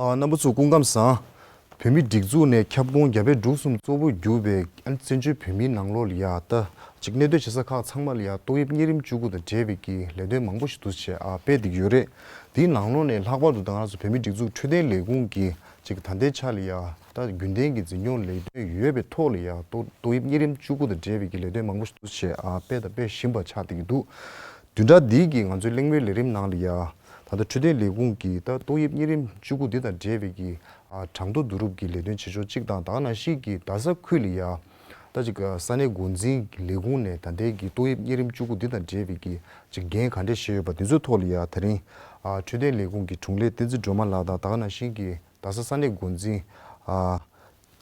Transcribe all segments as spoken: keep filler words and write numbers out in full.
ཨ། རྣམ་པ་ཚོ་སྐུ་ཁམས་བཟང་། བོད་མིའི་སྒྲིག་འཛུགས་ནས་ཁྱབ་ཁོངས་རྒྱ་བལ་འབྲུག་གསུམ་གཙོ་བོར་གྱུར་པའི་ཨ་ནི་བཙན་བྱོལ་བོད་མིའི་ནང་ལོགས་ལ་ཡ་ད་ཅིག་གནས་སྡོད་བྱེད་ས་ཁག་ཚང་མ་ལ་ཡ་ཏོག་དབྱིབས་གཉན་རིམས་བཅུ་དགུ་དང་འབྲེལ་བའི་གི་ལས་དོན་མང་པོ་ཞིག་འདུག་སེ་བྱས་ཨ་སྤེལ་བསྡད་ཀྱི་ཡོད་རེད། དེའི་ནང་ལོགས་ནས་ལྷག་པར་དུ་ད་ང་ཚོ་བོད་མིའི་སྒྲིག་འཛུགས་འཕྲོད་བསྟེན་ལས་ཁུངས་ཀྱི་ཅིག་ད་ལྟའི་ཆ་ལ་ཡ་ད་རྒྱུན་ལྡན་གྱི་འཛིན་སྐྱོང་ལས་དོན་ཡོད་པའི་ཐོག་ལ་ཡ་ཏོག་ཏོག་དབྱིབས་གཉན་རིམས་བཅུ་དགུ་དང་འབྲེལ་བའི་གི་ལས་དོན་མང་པོ་ཞིག་འདུག་སེ་བྱས་ཨ་སྤེལ་དང་སྤེལ་བཞིན་པ་ཆགས་བསྡད་ཀྱི་འདུག་བདུན་ཕྲག་འདིའི་གི་ང་ཚོའི་གླེང་མོལ་ལས་རིམ་ནང་ལ་ཡ་ད་ལྟ་འཕྲོད་བསྟེན་ལས་ཁུངས་ཀྱིས་ད་ཏོག་དབྱིབས་གཉན་རིམས་བཅུ་དགུ་འདི་དང་འབྲེལ་བའི་གི་ཨ་གྲངས་ཐོ་བསྡུ་རུབ་ཀྱི་ལས་དོན་བྱེད་ཕྱོགས་གཅིག་དང་། ད་ག་ནང་བཞིན་གྱི་རྡ་ས་ཁུལ་ལ་ཡ་ད་ཅིག་ས་གནས་འགོ་འཛིན་ལས་ཁུངས་ནས་ད་ལྟའི་གི་ཏོག་དབྱིབས་གཉན་རིམས་བཅུ་དགུ་འདི་དང་འབྲེལ་བའི་གི་ཅིག་འགན་ག་འདྲས་བཞེས་ཡོད་པ་འདི་ཚོའི་ཐོག་ལ་ཡ་དེ་རིང་ཨ་འཕྲོད་བསྟེན་ལས་ཁུངས་ཀྱི་དྲུང་ལས་བསྟན་འཛིན་སྒྲོལ་མ་ལགས་དང་། ད་ག་ནང་བཞིན་གྱི་རྡ་ས་ས་གནས་འགོ་འཛིན་ཨ་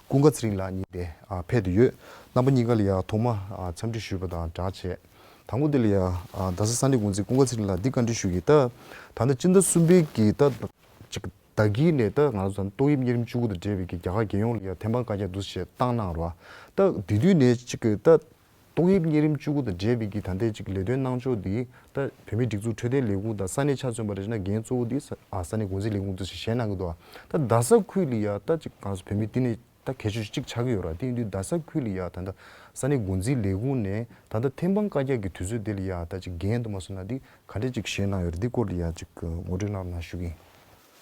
ཀུན་དགའ་ཚེ་རིང་ལགས་གཉིས་དེ་ཨ་ཕེབས་ཏེ་ཡོད། རྣམ་པ་གཉིས་ཀ་ལ་ཡ་ཐོག་མ་ཨ་འཚམས་འདྲི་ཞུས་པ་དང་སྦྲགས་བྱས། དང་པོ་དེ་ལ་ཡ་ཨ་རྡ་ས་ས་གནས་འགོ་འཛིན་ཀུན་དགའ་ཚེ་རིང་ལགས་འདི་བཀའ་འདྲི་ཞུ་གི། ད་ད་ལྟ་སྤྱི་ཟླ་གསུམ་པའི་གི་ད་ཅིག་ཟླ་དཀྱིལ་ནས་ད་ང་ཚོ་ཏོག་དབྱིབས་གཉན་རིམས་བཅུ་དགུ་དང་འབྲེལ་བའི་གི་རྒྱ་གར་རྒྱལ་ཡོངས་ལ་ཡ་ཐེམ་སྤང་བཀའ་རྒྱ་འདུག་སེ་བཏང་གནང་རོགས། ད་དེ་དུས་ནས་ཅིག་གི་ད་ཏོག་དབྱིབས་གཉན་རིམས་བཅུ་དགུ་དང་འབྲེལ་བའི་གི་ད་ལྟའི་ཅིག་ལས་དོན་གནང་ཕྱོགས་འདི་ད་བོད་མིའི་སྒྲིག་འཛུགས་འཕྲོད་བསྟེན་ལས་ཁུངས་དང་ས་གནས་ཆ་མཚོན་པ་རེད་ན་འགན་གཙོ་བོ་འདི་ས་ཨ་ས་གནས་འགོ་འཛིན་ལས་ཁུངས་འདུག་སེ་བཞེས་གནང་གི་འདུག་ད་རྡ་ས་ཁུལ་ལ་ཡ་ད་ཅིག་ང་ཚོ་བོད་མི་འདི་ནས་ད་གལ་ཆེ་ཤོས་གཅིག་ཆགས་ཀྱི་ཡོད་ར། དེ་ཡིན་དུས་རྡ་ས་ཁུལ་ལ་ཡ་ད་ལྟ་ས་གནས་འགོ་འཛིན་ལས་ཁུངས་ནས་ད་ལྟ་ཐེམ་སྤང་བཀའ་རྒྱ་གི་དུས་ཚོད་འདི་ལ་ཡ་ད་ཅིག་འགན་དུ་མ་སོང་ན་འདི་ག་འདྲས་ཅིག་བཞེས་གནང་ཡོད་རེད། འདི་སྐོར་ལ་ཡ་ཅིག་ངོ་སྤྲོད་གནང་རོགས་གནང་ཞུ་གི་ཡིན།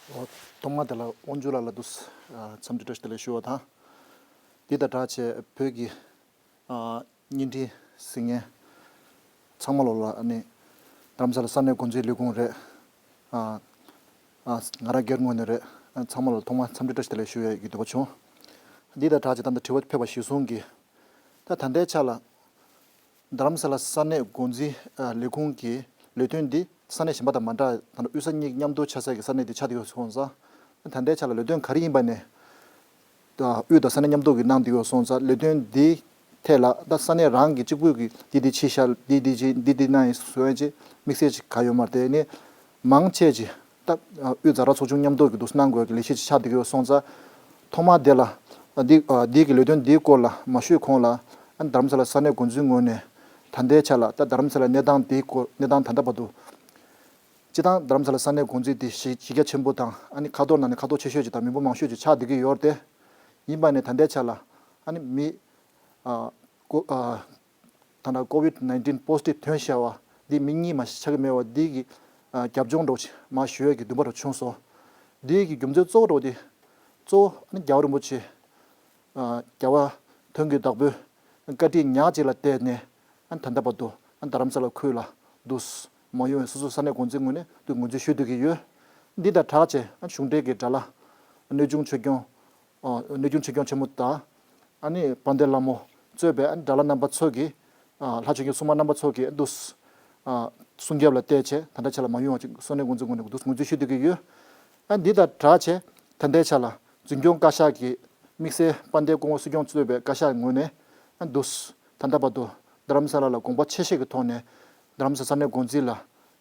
འོ། ཐོག་མ་དེ་ལ་དབང་ཕྱུག་ལགས་ལ་འདུག་སེ་ཨ་འཚམས་འདྲི་བཀྲ་ཤིས་བདེ་ལེགས་ཞུ་བ་དང་། འདི་དང་སྦྲགས་བྱས་བོད་ཀྱི་ཨ་བརྙན་འཕྲིན་གཟིགས་མཁན་ཚང་མ་ལོ་ལ་ཨ་ནི་རྡ་རམ་ས་ལ་ས་གནས་འགོ་འཛིན་ལས་ཁུངས་རེད། ཨ་ཨ་ང་རང་སྒེར་ངོས་ནས་རེད། ཨ་ཚང་མ་ལ་ཐོག་མར་འཚམས་འདྲི་བཀྲ་ཤིས་བདེ་ལེགས་ཞུ་ཡས་ཀྱི་འདོད་པ་བྱུང་། འདི་དང་སྦྲགས་བྱས་ད་ལྟ་དྲི་བ་ཕེབས་པ་གཞིར་བཟུང་གིས། ད་ད་ལྟའི་ཆ་ལ་རྡ་རམ་ས་ལ་ས་གནས་འགོ་འཛིན་ཨ་ལས་ཁུངས་ཀྱི་ལས་དོན་འདི་ས་གནས་གཞན་པ་དང་མ་འདྲ་བར་དབུས་ས་གཉིས་མཉམ་དུ་ཆགས་ས་ཀྱི་ས་གནས་འདི་ཆགས་བསྡད་ཡོད་སོང་ཙང་། ད་ལྟའི་ཆ་ལ་ལས་དོན་ག་རེ་ཡིན་པ་ནས་ད་དབུས་དང་ས་གནས་མཉམ་དུ་གི་གནང་བསྡད་ཡོད་སོང་ཙང་། ལས་དོན་འདི་ཐད་ལ་ད་ས་གནས་རང་གི་གཅིག་པུ་གི་འདི་འདི་ཕྱི་བཤལ་འདི་འདི་ཅི་འདི་འདི་གནང་ཡིན་བཟོ་ཡ་ཅིག་དམིགས་བསལ་ཅིག་ག་ཡོད་མ་རེད། དེ་ནི་མང་ཆེ་ཅིག་ད་དབུས་ཛ་དྲག་ཚོགས་ཆུང་མཉམ་དུ་གི་འདུག་གནང་དགོས་ཀྱི་ལས་གཞི་ཅིག་ཆགས་བསྡད་ཀྱི་ཡོད་སོང་ཙང་། ཐོག་མ་དེ་ལ་འདི་འདི་གི་ལས་དོན་འདིའི་སྐོར་ལ་མ་ཞུས་གོང་ལ། ཨ་ནི་རྡ་རམ་ས་ལ་ས་གནས་འགོ་འཛིན་ངོས་ནས་ད་ལྟའི་ཆ་ལ་ད་རྡ་རམ་ས་ལ་གནས་སྟངས་འདིའི་སྐོར་གནས་སྟངས་ད་ལྟ་བར་དུ། སྤྱིར་བཏང་རྡ་རམ་ས་ལ་ས་གནས་འགོ་འཛིན་འདི་གཞི་གཞི་རྒྱ་ཆེན་པོ་དང་། ཨ་ནི་ཁ་ཐོར་ནང་ནས་ཁ་ཐོར་ཆེ་ཤོས་ཅིག་དང་མི་འབོར་མང་ཤོས་ཅིག་ཆགས་བསྡད་ཀྱི་ཡོད་རེད་དེ། ཡིན་པ་ནས་ད་ལྟའི་ཆ་ལ་ཨ་ནི་མི་ཨ་ཀོ་ཨ་ད་ལྟ་ཀོ་ཝིད་ནའིན་ཊིན་པོ་སི་ཊིབ་ཐོན་བཞག་པ་འདི་མི་གཉིས་མ་ཞིག་ཆགས་ཀྱི་མེད་པ་འདི་གི་ཨ་རྒྱབ་ལྗོངས་འདྲ་བོ་ཅིག་མར་ཞུ་ཡས་ཀྱི་འདུན་པ་འདྲ་བྱུང་སོང་། འདི་གི་རྒྱུ་མཚན་གཙོ་བོ་འདྲ་བོ་འདི་གཙོ་བོ་ཨ་ནི་རྒྱལ་བ་རིན་པོ་ཆེ་ཨ་རྒྱལ་བ་དོན་གྱི་བདག་པོའི་བཀའ་དྲིན་ཉག་གཅིག་ལ་བརྟེན་ནས་ཨ་ནི་ད་ལྟ་བར་དུ་ཨ་ནི་རྡ་རམ་ས་ལ་ཁུལ་ལ་འདུག་མ་ཡོང་བའི་སོ་སོ་ས་གནས་འགོ་འཛིན་ངོས་ནས་འདུག་ངོས་འཛིན་ཞུ་བསྡད་ཀྱི་ཡོད། འདི་དང་སྦྲགས་བྱས་ཨ་ནི་གཞུང་འབྲེལ་གྱི་དགྲ་ལྷ་གནོད་སྐྱོང་ཆོས་སྐྱོང་ཨ་གནོད་སྐྱོང་ཆོས་སྐྱོང་ཆེན་མོ་དང་། ཨ་ནི་དཔལ་ལྡན་ལྷ་མོ་གཙོས་པའི་ཨ་ནི་དགྲ་ལྷ་རྣམ་པ་ཚོ་གིས་ཨ་ལྷ་ཆོས་སྐྱོང་སྲུང་མ་རྣམ་པ་ཚོ་གིས་འདུག་ཨ་སྲུང་སྐྱོབ་ལ་བལྟས་བྱས་ད་ལྟའི་ཆ་ལ་མ་ཡོང་བ་ཅིག་ས་གནས་འགོ་འཛིན་ངོས་ནས་འདུག་ངོས་འཛིན་ཞུ་བསྡད་ཀྱི་ཡོད། ཨ་འདི་དང་སྦྲགས་བྱས་ད་ལྟའི་ཆ་ལ་འཛིན་སྐྱོང་བཀའ་ཤག་གིས་དམིགས་བསལ་དཔལ་ལྡན་སྐུ་ངོ་སྲིད་སྐྱོང་གཙོས་པའི་བཀའ་ཤག་ངོས་ནས་ཨ་འདུག་ད་ལྟ་བར་དུ་རྡ་རམ་ས་ལ་ལ་དགོངས་པ་ཆེ་བཞེས་ཀྱི་ཐོག་ནས་རྡ་རམ་ས་ས་གནས་འགོ་འཛིན་ལ་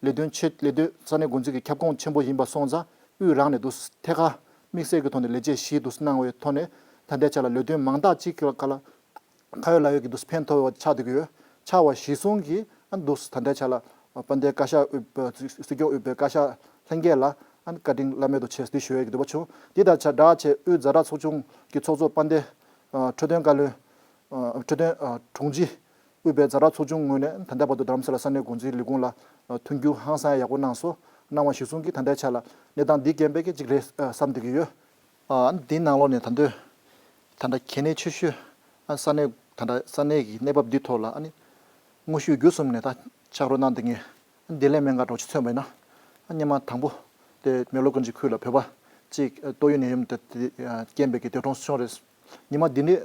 ལས་དོན་ཆེ་ལས་དོན་ས་གནས་འགོ་འཛིན་གྱི་ཁྱབ་ཁོངས་ཆེན་པོ་ཡིན་པ་སོང་ཙང་དབུས་རང་ནས་འདུག་ཐད་ཀར་དམིགས་བསལ་གྱི་ཐོག་ནས་ལས་བྱེད་བཞི་འདུག་གནང་བའི་ཐོག་ནས་ད་ལྟའི་ཆ་ལ་ལས་དོན་མང་དག་ཅིག་གི་ཁ་ལ་ཁ་ཡོད་ལག་ཡོད་ཀྱི་འདུག་ཕན་ཐོགས་པ་ཆགས་བསྡད་ཀྱི་ཡོད། ཆགས་པ་གཞིར་བཟུང་གིས་ཨ་འདུག་ད་ལྟའི་ཆ་ལ་དཔལ་ལྡན་བཀའ་ཤག་དབུས་པ་སྲིད་སྐྱོང་དབུས་པའི་བཀའ་ཤག་ལྷན་རྒྱས་ལ་ཨ་བཀའ་དྲིན་བླ་མེད་དུ་ཆེ་ཞུ་ཡས་ཀྱི་འདོད་པ་བྱུང་། འདི་དང་ཆ་འདྲ་བྱས་དབུས་ཛ་དྲག་ཚོགས་ཆུང་གི་ཚོགས་གཙོ་དཔལ་ལྡན་ཨ་འཕྲོད་བསྟེན་བཀའ་བློན་ཨ་འཕྲོད་བསྟེན་ཨ་དྲུང་ཆེ་དབུས་པའི་ཛ་དྲག་ཚོགས་ཆུང་ངོས་ནས་ད་ལྟ་བར་དུ་རྡ་རམ་ས་ལ་ས་གནས་འགོ་འཛིན་ལས་ཁུངས་ལ་ཨ་མཐུན་འགྱུར་ཧང་སང་ཡག་པོ་གནང་སོང་། གནང་བ་གཞིར་བཟུང་གིས་ད་ལྟའི་ཆ་ལ་གནས་སྟངས་འདི་རྐྱེན་པས་ཀྱི་གཅིག་རེད་ཨ་བསམ་བསྡད་ཀྱི་ཡོད། ཨ་འདིའི་ནང་ལོགས་ནས་ད་འདོད་ད་ལྟ་གལ་གནད་ཆེ་ཤོས་ཨ་ས་གནས་ད་ལྟ་ས་གནས་ཀྱི་གནས་བབ་འདི་ཐོག་ལ་ཨ་ནི་དངོས་ཤུགས་བརྒྱུད་གསུམ་ནས་ད་ཕྱག་རོགས་གནང་བསྡད་མཁན་བདེ་ལེགས་སྨན་ཁང་འདྲ་བོ་ཅིག་མཚོན་པ་ཡིན་ན། ཨ་སྔོན་མ་དང་པོ་དེ་མེག་ལོར་ཀུན་གྱི་ཁུལ་ལ་བོད་པ་གཅིག་ཏོག་དབྱིབས་ནད་ཡམས་དེ་དེ་རྐྱེན་པས་ཀྱི་འདས་གྲོངས་སོང་རེད། ཉི་མ་འདི་ནས་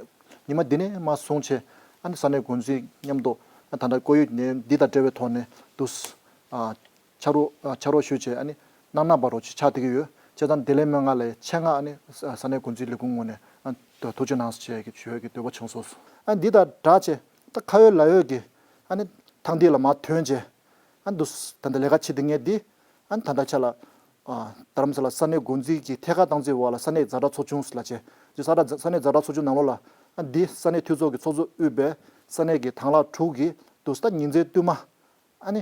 ཉི་མ་འདི་ནས་མར་བཟུང་བྱས་ཨ་ནི་ས་གནས་འགོ་འཛིན་མཉམ་དུ་ཨ་ད་ལྟ་ཏོག་དབྱིབས་ནད་ཡམས་འདི་དང་འབྲེལ་བའི་ཐོག་ནས་འདུག་ཨ་ཕྱག་རོགས་ཨ་ཕྱག་རོགས་ཞུས་བྱས་ཨ་ནི་གནང་གནང་བ་རོགས་ཅིག་ཆགས་བསྡད་ཀྱི་ཡོད། བྱས་ཙང་བདེ་ལེགས་སྨན་ཁང་ལ་ཆེད་མངགས་ཨ་ནི་ས་ས་གནས་འགོ་འཛིན་ལས་ཁུངས་ངོས་ནས་ཨ་ཐུགས་རྗེ་གནང་ཞེས་ཞུ་ཡས་ཀྱི་འདོད་པ་བྱུང་སོང་། ཨ་འདི་དང་སྦྲགས་བྱས་ད་ཁ་ཡོད་ལག་ཡོད་ཀྱི་ཨ་ནི་ཐང་འདི་ལ་མར་ཐོན་བྱས། ཨ་འདུག་ད་ལྟ་ལས་ཀ་བྱེད་བསྡད་མཁན་འདི་ཨ་ད་ལྟ་ཆ་ལ་ཨ་རྡ་རམ་ས་ལ་ས་གནས་འགོ་འཛིན་གྱི་ཐད་ཀར་སྟངས་འཛིན་འོག་ལ་ས་གནས་ཛ་དྲག་ཚོགས་ཆུང་ལ་བྱས། ཅིག་ས་གནས་ཛ་དྲག་ཚོགས་ཆུང་ནང་ལོགས་ལ་ཨ་འདི་ས་གནས་འཐུས་ཚོགས་ཀྱི་ཚོགས་གཙོ་དབུས་པའི་ས་གནས་ཀྱི་དང་བླངས་དྲུག་གིས་འདུག་ད་ཉིན་མཚན་བསྟུད་མར་ཨ་ནི་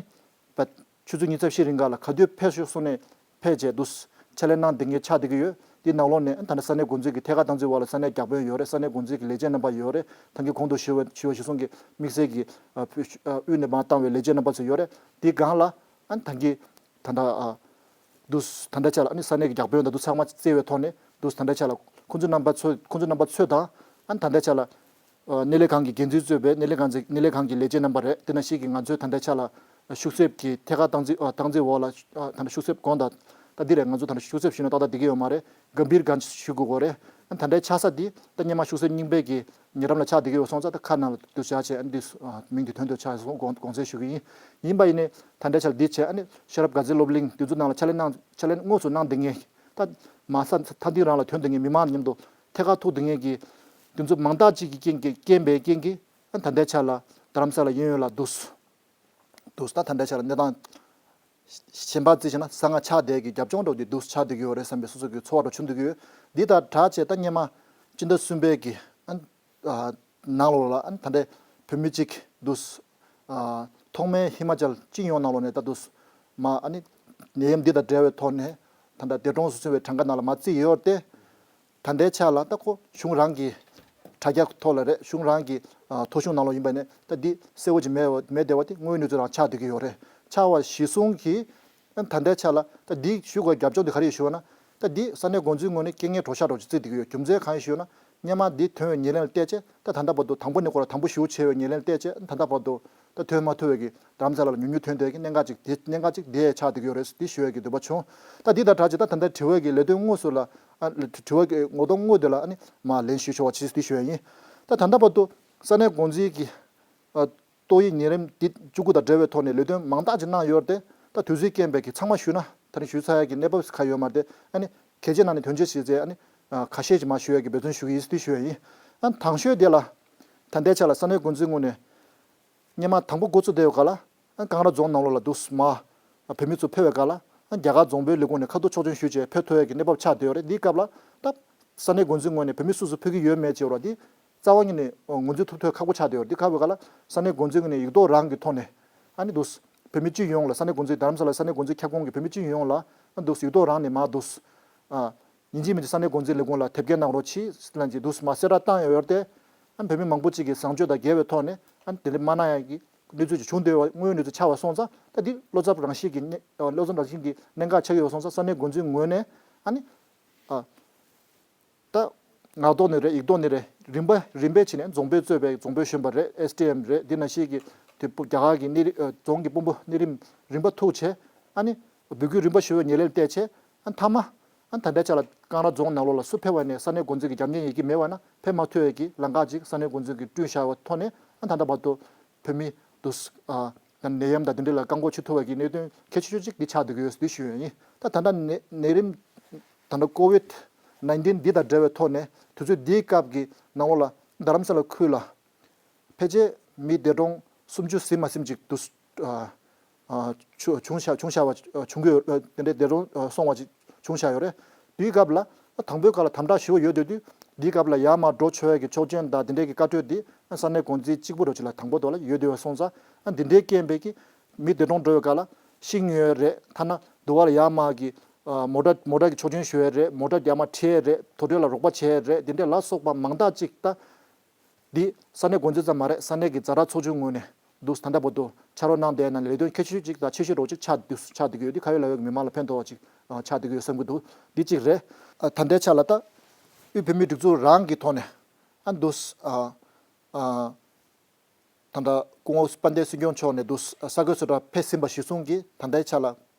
ཕྱི་ཚེས་ཉི་ཤུ་རྩ་བཞི་རིང་ག་ལ་ག་དུས་ཕེབས་ཤོག་གསུངས་ནས་ཕེབས་བྱས་འདུག་ཕྱག་ལས་གནང་བསྡད་མཁན་ཆགས་བསྡད་ཀྱི་ཡོད། དེའི་ནང་ལོགས་ནས་ད་ནི་ས་གནས་འགོ་འཛིན་གྱི་ཐད་ཀར་སྟངས་འཛིན་འོག་ལ་ས་གནས་བརྒྱ་དཔོན་ཡོད་རེད། ས་གནས་འགོ་འཛིན་གྱི་ལས་བྱེད་རྣམ་པ་ཡོད་རེད། ད་གིན་གོང་དུ་ཞུ་བ་ཞུ་བ་གཞིར་བཟུང་གི་དམིགས་བསལ་གྱི་ཨ་དབུས་ནས་མར་བཏང་བའི་ལས་བྱེད་རྣམ་པ་ཚོ་ཡོད་རེད། དེའི་སྒང་ལ་ཨ་ནི་ད་གིན་ད་ལྟ་ཨ་དུས་ད་ལྟའི་ཆ་ལ་ཨ་ནི་ས་གནས་ཀྱི་བརྒྱ་དཔོན་དང་དུ་ཚང་མ་བརྩིས་པའི་ཐོག་ནས་དུས་ད་ལྟའི་ཆ་ལ་ཁོང་ཚོའི་རྣམ་པ་ཚོ་ཁོང་ཚོའི་རྣམ་པ་ཚོ་དང་ཨ་ནི་ད་ལྟའི་ཆ་ལ་ཨ་སྣེ་ལེན་ཁང་གི་འགན་འཛིན་གཙོས་པའི་སྣེ་ལེན་ཁང་ཚོའི་སྣེ་ལེན་ཁང་གི་ལས་བྱེད་རྣམ་པ་རེད། དེ་ནང་བཞིན་གྱི་ང་ཚོའི་ད་ལྟའི་ཆ་ལ་ཤུགས་གསེབ་ཀྱི་ཐད་ཀར་སྟངས་འཛིན་ཨ་སྟངས་འཛིན་འོག་ལ་ཨ་ད་ལྟ་ཤུགས་གསེབ་དགོངས་དག་ད་འདི་རེད། ང་ཚོ་ད་ལྟ་ཤུགས་གསེབ་ཞུས་ན་ཏག་ཏག་འགྲིག་གི་ཡོད་མ་རེད། གམ་བྷིར་གྷན་ཇི་ཞུ་དགོས་གོ་རེད། ཨ་ད་ལྟའི་ཆགས་ས་འདི་ད་སྔོན་མ་ཤུགས་གསེབ་རྙིང་པའི་གི་ཉེ་འགྲམ་ལ་ཆགས་བསྡད་ཀྱི་ཡོད་སོང་ཙང་ད་ཁ་ནང་ལ་འདུ་བྱ་བྱས་ཨ་འདི་སུ་ཨ་མིང་འདི་དོན་དུ་ཆགས་སོང་དགོངས་དགོངས་སེལ་ཞུ་གི་ཡིན། ཡིན་པ་ཡིན་ནའི་ད་ལྟའི་ཆར་འདི་བྱས་ཨ་ནི་ཤེས་རབ་དགའ་ཚལ་སློབ་གླིང་འདི་ཚོ་ནང་ལ་ཕྱག་ལས་གནང་ཕྱག་ལས་དངོས་སུ་གནང་བསྡད་མཁན་ད་མ་ས་མཐའ་འདི་རང་ལ་ཐོན་བསྡད་མཁན་མི་མང་མཉམ་དུ་ཐད་ཀར་ཐུག་བསྡད་མཁན་གྱི་འདི་ཚོ་མང་དག་ཅིག་གི་རྐྱེན་གྱིས་རྐྱེན་པའི་རྐྱེན་གྱིས་ཨ་ད་ལྟའི་ཆར་ལ་རྡ་རམ་ས་ལ་གཡས་གཡོན་ལ་འདུག་སེ་འདུག་སེ་ད་ད་ལྟའི་ཆར་ལ་གནས་སྟངས་གཞན་པ་རྩིས་བྱས་ན་ས་ང་ཆགས་བསྡད་ཀྱི་རྒྱབ་ལྗོངས་འདྲ་བོ་འདི་འདུག་སེ་ཆགས་བསྡད་ཀྱི་ཡོད་རེད་བསམ་པའི་སོ་སོ་གི་ཚོར་བ་འདྲ་བྱུང་བསྡད་ཀྱི་ཡོད། འདི་དང་སྦྲགས་བྱས་ད་སྔོན་མ་སྤྱི་ཟླ་གསུམ་པའི་གི་ཨ་ཨ་ནང་ལོགས་ལ་ཨ་ད་ལྟའི་བོད་མི་གཅིག་འདུག་སེ་ཨ་ཐོག་མའི་ཧི་མ་ཅལ་སྤྱི་ཡོངས་ནང་ལོགས་ནས་ད་འདུག་སེ་མ་ཨ་ནི་ནད་ཡམས་འདི་དང་འབྲེལ་བའི་ཐོག་ནས་ད་ལྟ་འདས་གྲོངས་སུ་སོང་བའི་གྲངས་ཀ་ནང་ལ་མ་བརྩིས་ཡོད་དེ། ད་ལྟའི་ཆ་ལ་ད་ཁོ་གཞུང་རང་གི་དྲ་རྒྱ་ཐོག་ལ་རེད། གཞུང་རང་གི་ཨ་ཐོ་གཞུང་ནང་ལོགས་ཡིན་པ་ནས་ད་འདི་གསལ་བོ་ཅིག་མེད་པ་མེད་བསྡད་པ་དེ་དངོས་ཡོད་གནས་ཚུལ་རང་ཆགས་བསྡད་ཀྱི་ཡོད་རེད། ཆགས་པ་གཞིར་བཟུང་གིས་ད་ལྟའི་ཆ་ལ་ད་འདི་ཞུ་དགོས་རྒྱབ་ལྗོངས་དེ་ག་རེ་ཡིན་ཞུ་བ་ན། ད་འདི་ས་གནས་འགོ་འཛིན་ངོས་ནས་རྐྱེན་ངན་གྲོགས་ཤག་འདྲ་བོ་ཅིག་བརྩིས་བསྡད་ཀྱི་ཡོད། རྒྱུ་མཚན་གང་ཡིན་ཞུ་ན་སྔོན་མ་འདི་ཐོན་པའི་ཉེར་ལེན་ལ་བལྟས་བྱས་ད་ད་ལྟ་བར་དུ་དང་པོ་ནས་ཁོ་རང་དང་པོ་ཞུ་བྱས་པའི་ཉེར་ལེན་ལ་བལྟས་བྱས་ད་ལྟ་བར་དུ་ད་ཐོན་མ་ཐུབ་པའི་གི་རྡ་རམ་ས་ལ་ལ་ཉུང་ཉུང་ཐོན་བསྡད་ཀྱི་གནད་འགག་ཅིག་དེ་གནད་འགག་ཅིག་དེ་ཆགས་བསྡད་ཀྱི་ཡོད་རེད་འདི་ཞུ་ཡས་ཀྱི་འདོད་པ་བྱུང་། ད་འདི་དང་སྦྲགས་ཅིག་ད་ད་ལྟ་དྲི་བ་གི་ལས་དོན་དངོས་སུ་ལ་ཨ་དྲི་བ་གི་ངོ་གདོང་དངོས་དེ་ལ་ཨ་ནི་མ་ལན་ཞུ་ཆོག་པ་ཅིག་འདི་ཞུ་ཡས་ཡིན། ད་ད་ལྟ་བར་དུ་ས་གནས་འགོ་འཛིན་གྱི་ཨ་ཏོག་དབྱིབས་ནད་རིམས་འདི་བཅུ་དགུ་དང་འབྲེལ་བའི་ཐོག་ནས་ལས་དོན་མང་དག་ཅིག་གནང་ཡོད་རེད་དེ། ད་དུས་ཚོད་རྐྱེན་པས་ཀྱི་ཚང་མ་ཞུས་ན་ད་ནི་ཞུས་ཚར་ཡག་གི་གནས་བབ་ག་ཡོད་མ་རེད་དེ། ཨ་ནི་གལ་ཆེ་ན་ནི་དོན་ཆེ་ཞིག་ཚེ་ཨ་ནི་ཁ་ཤས་ཅིག་མ་ཞུ་ཡག་གི་འབད་བརྩོན་ཞུ་གི་ཡིན་ཟེར་དེ་ཞུ་ཡག་ཡིན། ཨ་ནི་དང་ཤོས་དེ་ལ་ད་ལྟའི་ཆ་ལ་ས་གནས་འགོ་འཛིན་ངོས་ནས་སྔོན་མ་དང་པོ་འགོ་བཙུགས་བསྡད་ཡོད་ག་ལ་ཨ་ནི་ཀང་ར་རྫོང་ནང་ལོགས་ལ་འདུག་སེ་མ་བོད་མི་ཚོ་ཕེབས་པའི་སྐབས་ལ་ཨ་རྒྱ་གར་རྫོང་དཔོན་ལས་ཁུངས་ནས་ཁ་ཐུག་ཆོག་མཆན་ཞུས་བྱས་ཕེབས་ཐུབ་ཡག་གི་གནས་བབ་ཆགས་བསྡད་ཡོད་རེད། འདིའི་སྐབས་ལ་ད་ས་གནས་འགོ་འཛིན་ངོས་ནས་བོད་མི་སུ་སུ་ཕེབས་ཀྱི་ཡོད་མེད་ཅེས་པ་འདི་རྩ་བ་ཉིད་ནས་ངོས་འཛིན་ཐུབ་ཐུབ་ཁག་པོ་ཆགས་བསྡད་ཡོད་རེད། འདི་ག་བའི་སྐབས་ལ་ས་གནས་འགོ་འཛིན་ངོས་ནས་ཡིག་ཐོག་རང་གི་ཐོག་ནས་ཨ་ནི་འདུག་སེ་བོད་མི་སྤྱི་ཡོངས་ལ་ས་གནས་འགོ་འཛིན་རྡ་རམ་ས་ལ་ས་གནས་འགོ་འཛིན་ཁྱབ་ཁོངས་ཀྱི་བོད་མི་སྤྱི་ཡོངས་ལ་ཨ་འདུག་སེ་ཡིག་ཐོག་རང་ནས་མར་འདུག་སེ་ཨ་ཡིན་གཅིག་མིན་གཅིག་ས་གནས་འགོ་འཛིན་ལས་ཁུངས་ལ་དེབ་སྐྱེལ་གནང་རོགས་གྱིས་ལབ་ཅིག་འདུག་སེ་མར་གསལ་བསྒྲགས་བཏང་ཡོད་རེད་དེ། ཨ་བོད་མི་མང་པོ་ཅིག་གིས་བཟང་སྤྱོད་དང་འགལ་བའི་ཐོག་ནས་ཨ་དེ་འདྲ་མ་གནང་ཡག་གི་གནས་ཚུལ་ཅིག་བྱུང་བསྡད་པ་དངོས་ཡོད་གནས་ཚུལ་ཆགས་པ་སོང་ཙང་ད་འདི་བློ་འཚབ་རང་བཞིན་གྱི་གནས་བློ་འཚབ་རང་བཞིན་གྱི་གནད་འགག་ཆགས་ཀྱི་ཡོད་སོང་ཙང་ས་གནས་འགོ་འཛིན་ངོས་ནས་ཨ་ནི་ཨ་ད་ངག་ཐོག་ནས་རེད་ཡིག་ཐོག་ནས་རེད་རིམ་པ་རིམ་པས་བྱས་ནས་རྫོང་དཔོན་གཙོས་པའི་རྫོང་དཔོན་གཞོན་པ་རེད། ཨེས་ཌི་ཨེམ་རེད། འདི་ནང་བཞིན་གྱི་དེ་རྒྱ་གར་གྱི་གནས་རི་རྫོང་གི་དཔོན་པོ་གནས་རིམ་རིམ་པ་ཐུག་བྱས་ཨ་ནི་འབོད་སྐུལ་རིམ་པ་ཞུ་བའི་ཉེར་ལེན་བལྟས་བྱས་ཨ་མཐའ་མ། ཨ་ད་ལྟའི་ཆ་ལ་ཀང་ར་རྫོང་ནང་ལོགས་ལ་སུ་ཕེབས་པ་ནས་ས་གནས་འགོ་འཛིན་གྱི་རྒྱབ་གཉེར་ཡོད་ཀྱི་མེད་པ་ན་ཕེབས་མ་ཐུབ་པའི་གི་ལམ་ཁ་ཅིག་ས་གནས་འགོ་འཛིན་གྱིས་བསྐྲུན་བཞག་པའི་ཐོག་ནས་ཨ་ད་ལྟ་བར་དུ་བོད་མི་འདུག་ཨ་ནད་ཡམས་དང་དེ་འདྲ་ལ་བཀག་འགོག་བྱེད་ཐུབ་པའི་གི་གནད་དོན་གལ་ཆེ་ཤོས་ཅིག་འདི་ཆགས་བསྡད་ཀྱི་ཡོད་ཟེར་འདི་ཞུ་ཡོད་ཡིན། ད་ད་ལྟ་ནད་ནད་རིམས་ད་ལྟ་ཀོ་ཝིད་ནའིན་ཊིན་འདི་དང་འབྲེལ་བའི་ཐོག་ནས་དུས་ཚོད་འདིའི་སྐབས་ཀྱི་ནང་ལོགས་ལ་རྡ་རམ་ས་ལ་ཁུལ་ལ། ཕལ་ཆེར་མི་འདས་གྲོངས་སུམ་ཅུ་ཟིན་མ་ཟིན་ཅིག་ཏུ་ཨ་ཨ་བྱུང་བྱུང་བཞག་བྱུང་བཞག་པ་བྱུང་གི་ཡོད། དེ་འདྲའི་འདས་གྲོངས་སོང་བ་ཅིག་བྱུང་བཞག་ཡོད་རེད། དེའི་སྐབས་ལ་དང་པོའི་སྐབས་ལ་དམ་དྲག་ཞུ་བ་ཡོད་དུས་དུས་འདིའི་སྐབས་ལ་ཡར་མར་འགྲོ་ཆོག་ཡ་གི་ཆོག་མཆན་དང་དེ་འདྲའི་གི་བཀའ་འཁྲོལ་འདི་ས་གནས་འགོ་འཛིན་གཅིག་པུ་རུ་ཅིག་ལ་དང་པོ་དོ་ལ་ཡོད་དུས་སོང་ཙང་འདི་འདྲའི་རྐྱེན་པས་ཀྱི་མི་འདས་གྲོངས་འགྲོ་བའི་སྐབས་ལ་ཤི་ཉོས་རེད། ཐ་ན་འདུ་བ་ལ་ཡར་མར་གི་མོ་ཊ་མོ་ཊ་གི་ཆོག་མཆན་ཞུ་ཡ་རེད། མོ་ཊ་ཡར་མར་ཁྲིད་ཡ་རེད། དོག་དྲོད་ལ་རོགས་པ་བྱས་ཡ་རེད། འདི་འདྲའི་ལ་སོགས་པ་མང་དག་ཅིག་ད། འདི་ས་གནས་འགོ་འཛིན་ཙམ་མ་རེད། ས་གནས་ཀྱི་ཛ་དྲག་ཚོགས་ཆུང་ངོས་ནས་འདུག་ད་ལྟ་བར་དུ་ཕྱག་རོགས་གནང་བསྡད་ན་ལས་དོན་གལ་ཆེ་ཤོས་ཅིག་དང་ཆེ་ཤོས་རོགས་ཅིག་ཆགས་འདུག་ཆགས་བསྡད་ཀྱི་ཡོད། འདི་ག་ཡོད་ལ་ཡོད་མི་མང་ལ་ཕན་ཐོགས་པ་ཅིག་ཆགས་བསྡད་ཀྱི་ཡོད་བསམ་གྱི་འདུག་འདི་གཅིག་རེད། ད་ལྟའི་ཆ་ལ་ད་དབུས་བོད་མིའི་སྒྲིག་འཛུགས་རང་གི་ཐོག་ནས་ཨ་འདུག་ད་ལྟ་སྐུ་ངོ་དཔལ་ལྡན་སྲིད་སྐྱོང་མཆོག་ནས་འདུག་ས་ཁུལ་སོ་སོར་ཕེབས་ཟིན་པ་གཞིར་བཟུང་གིས་ད་ལྟའི་ཆ་ལ་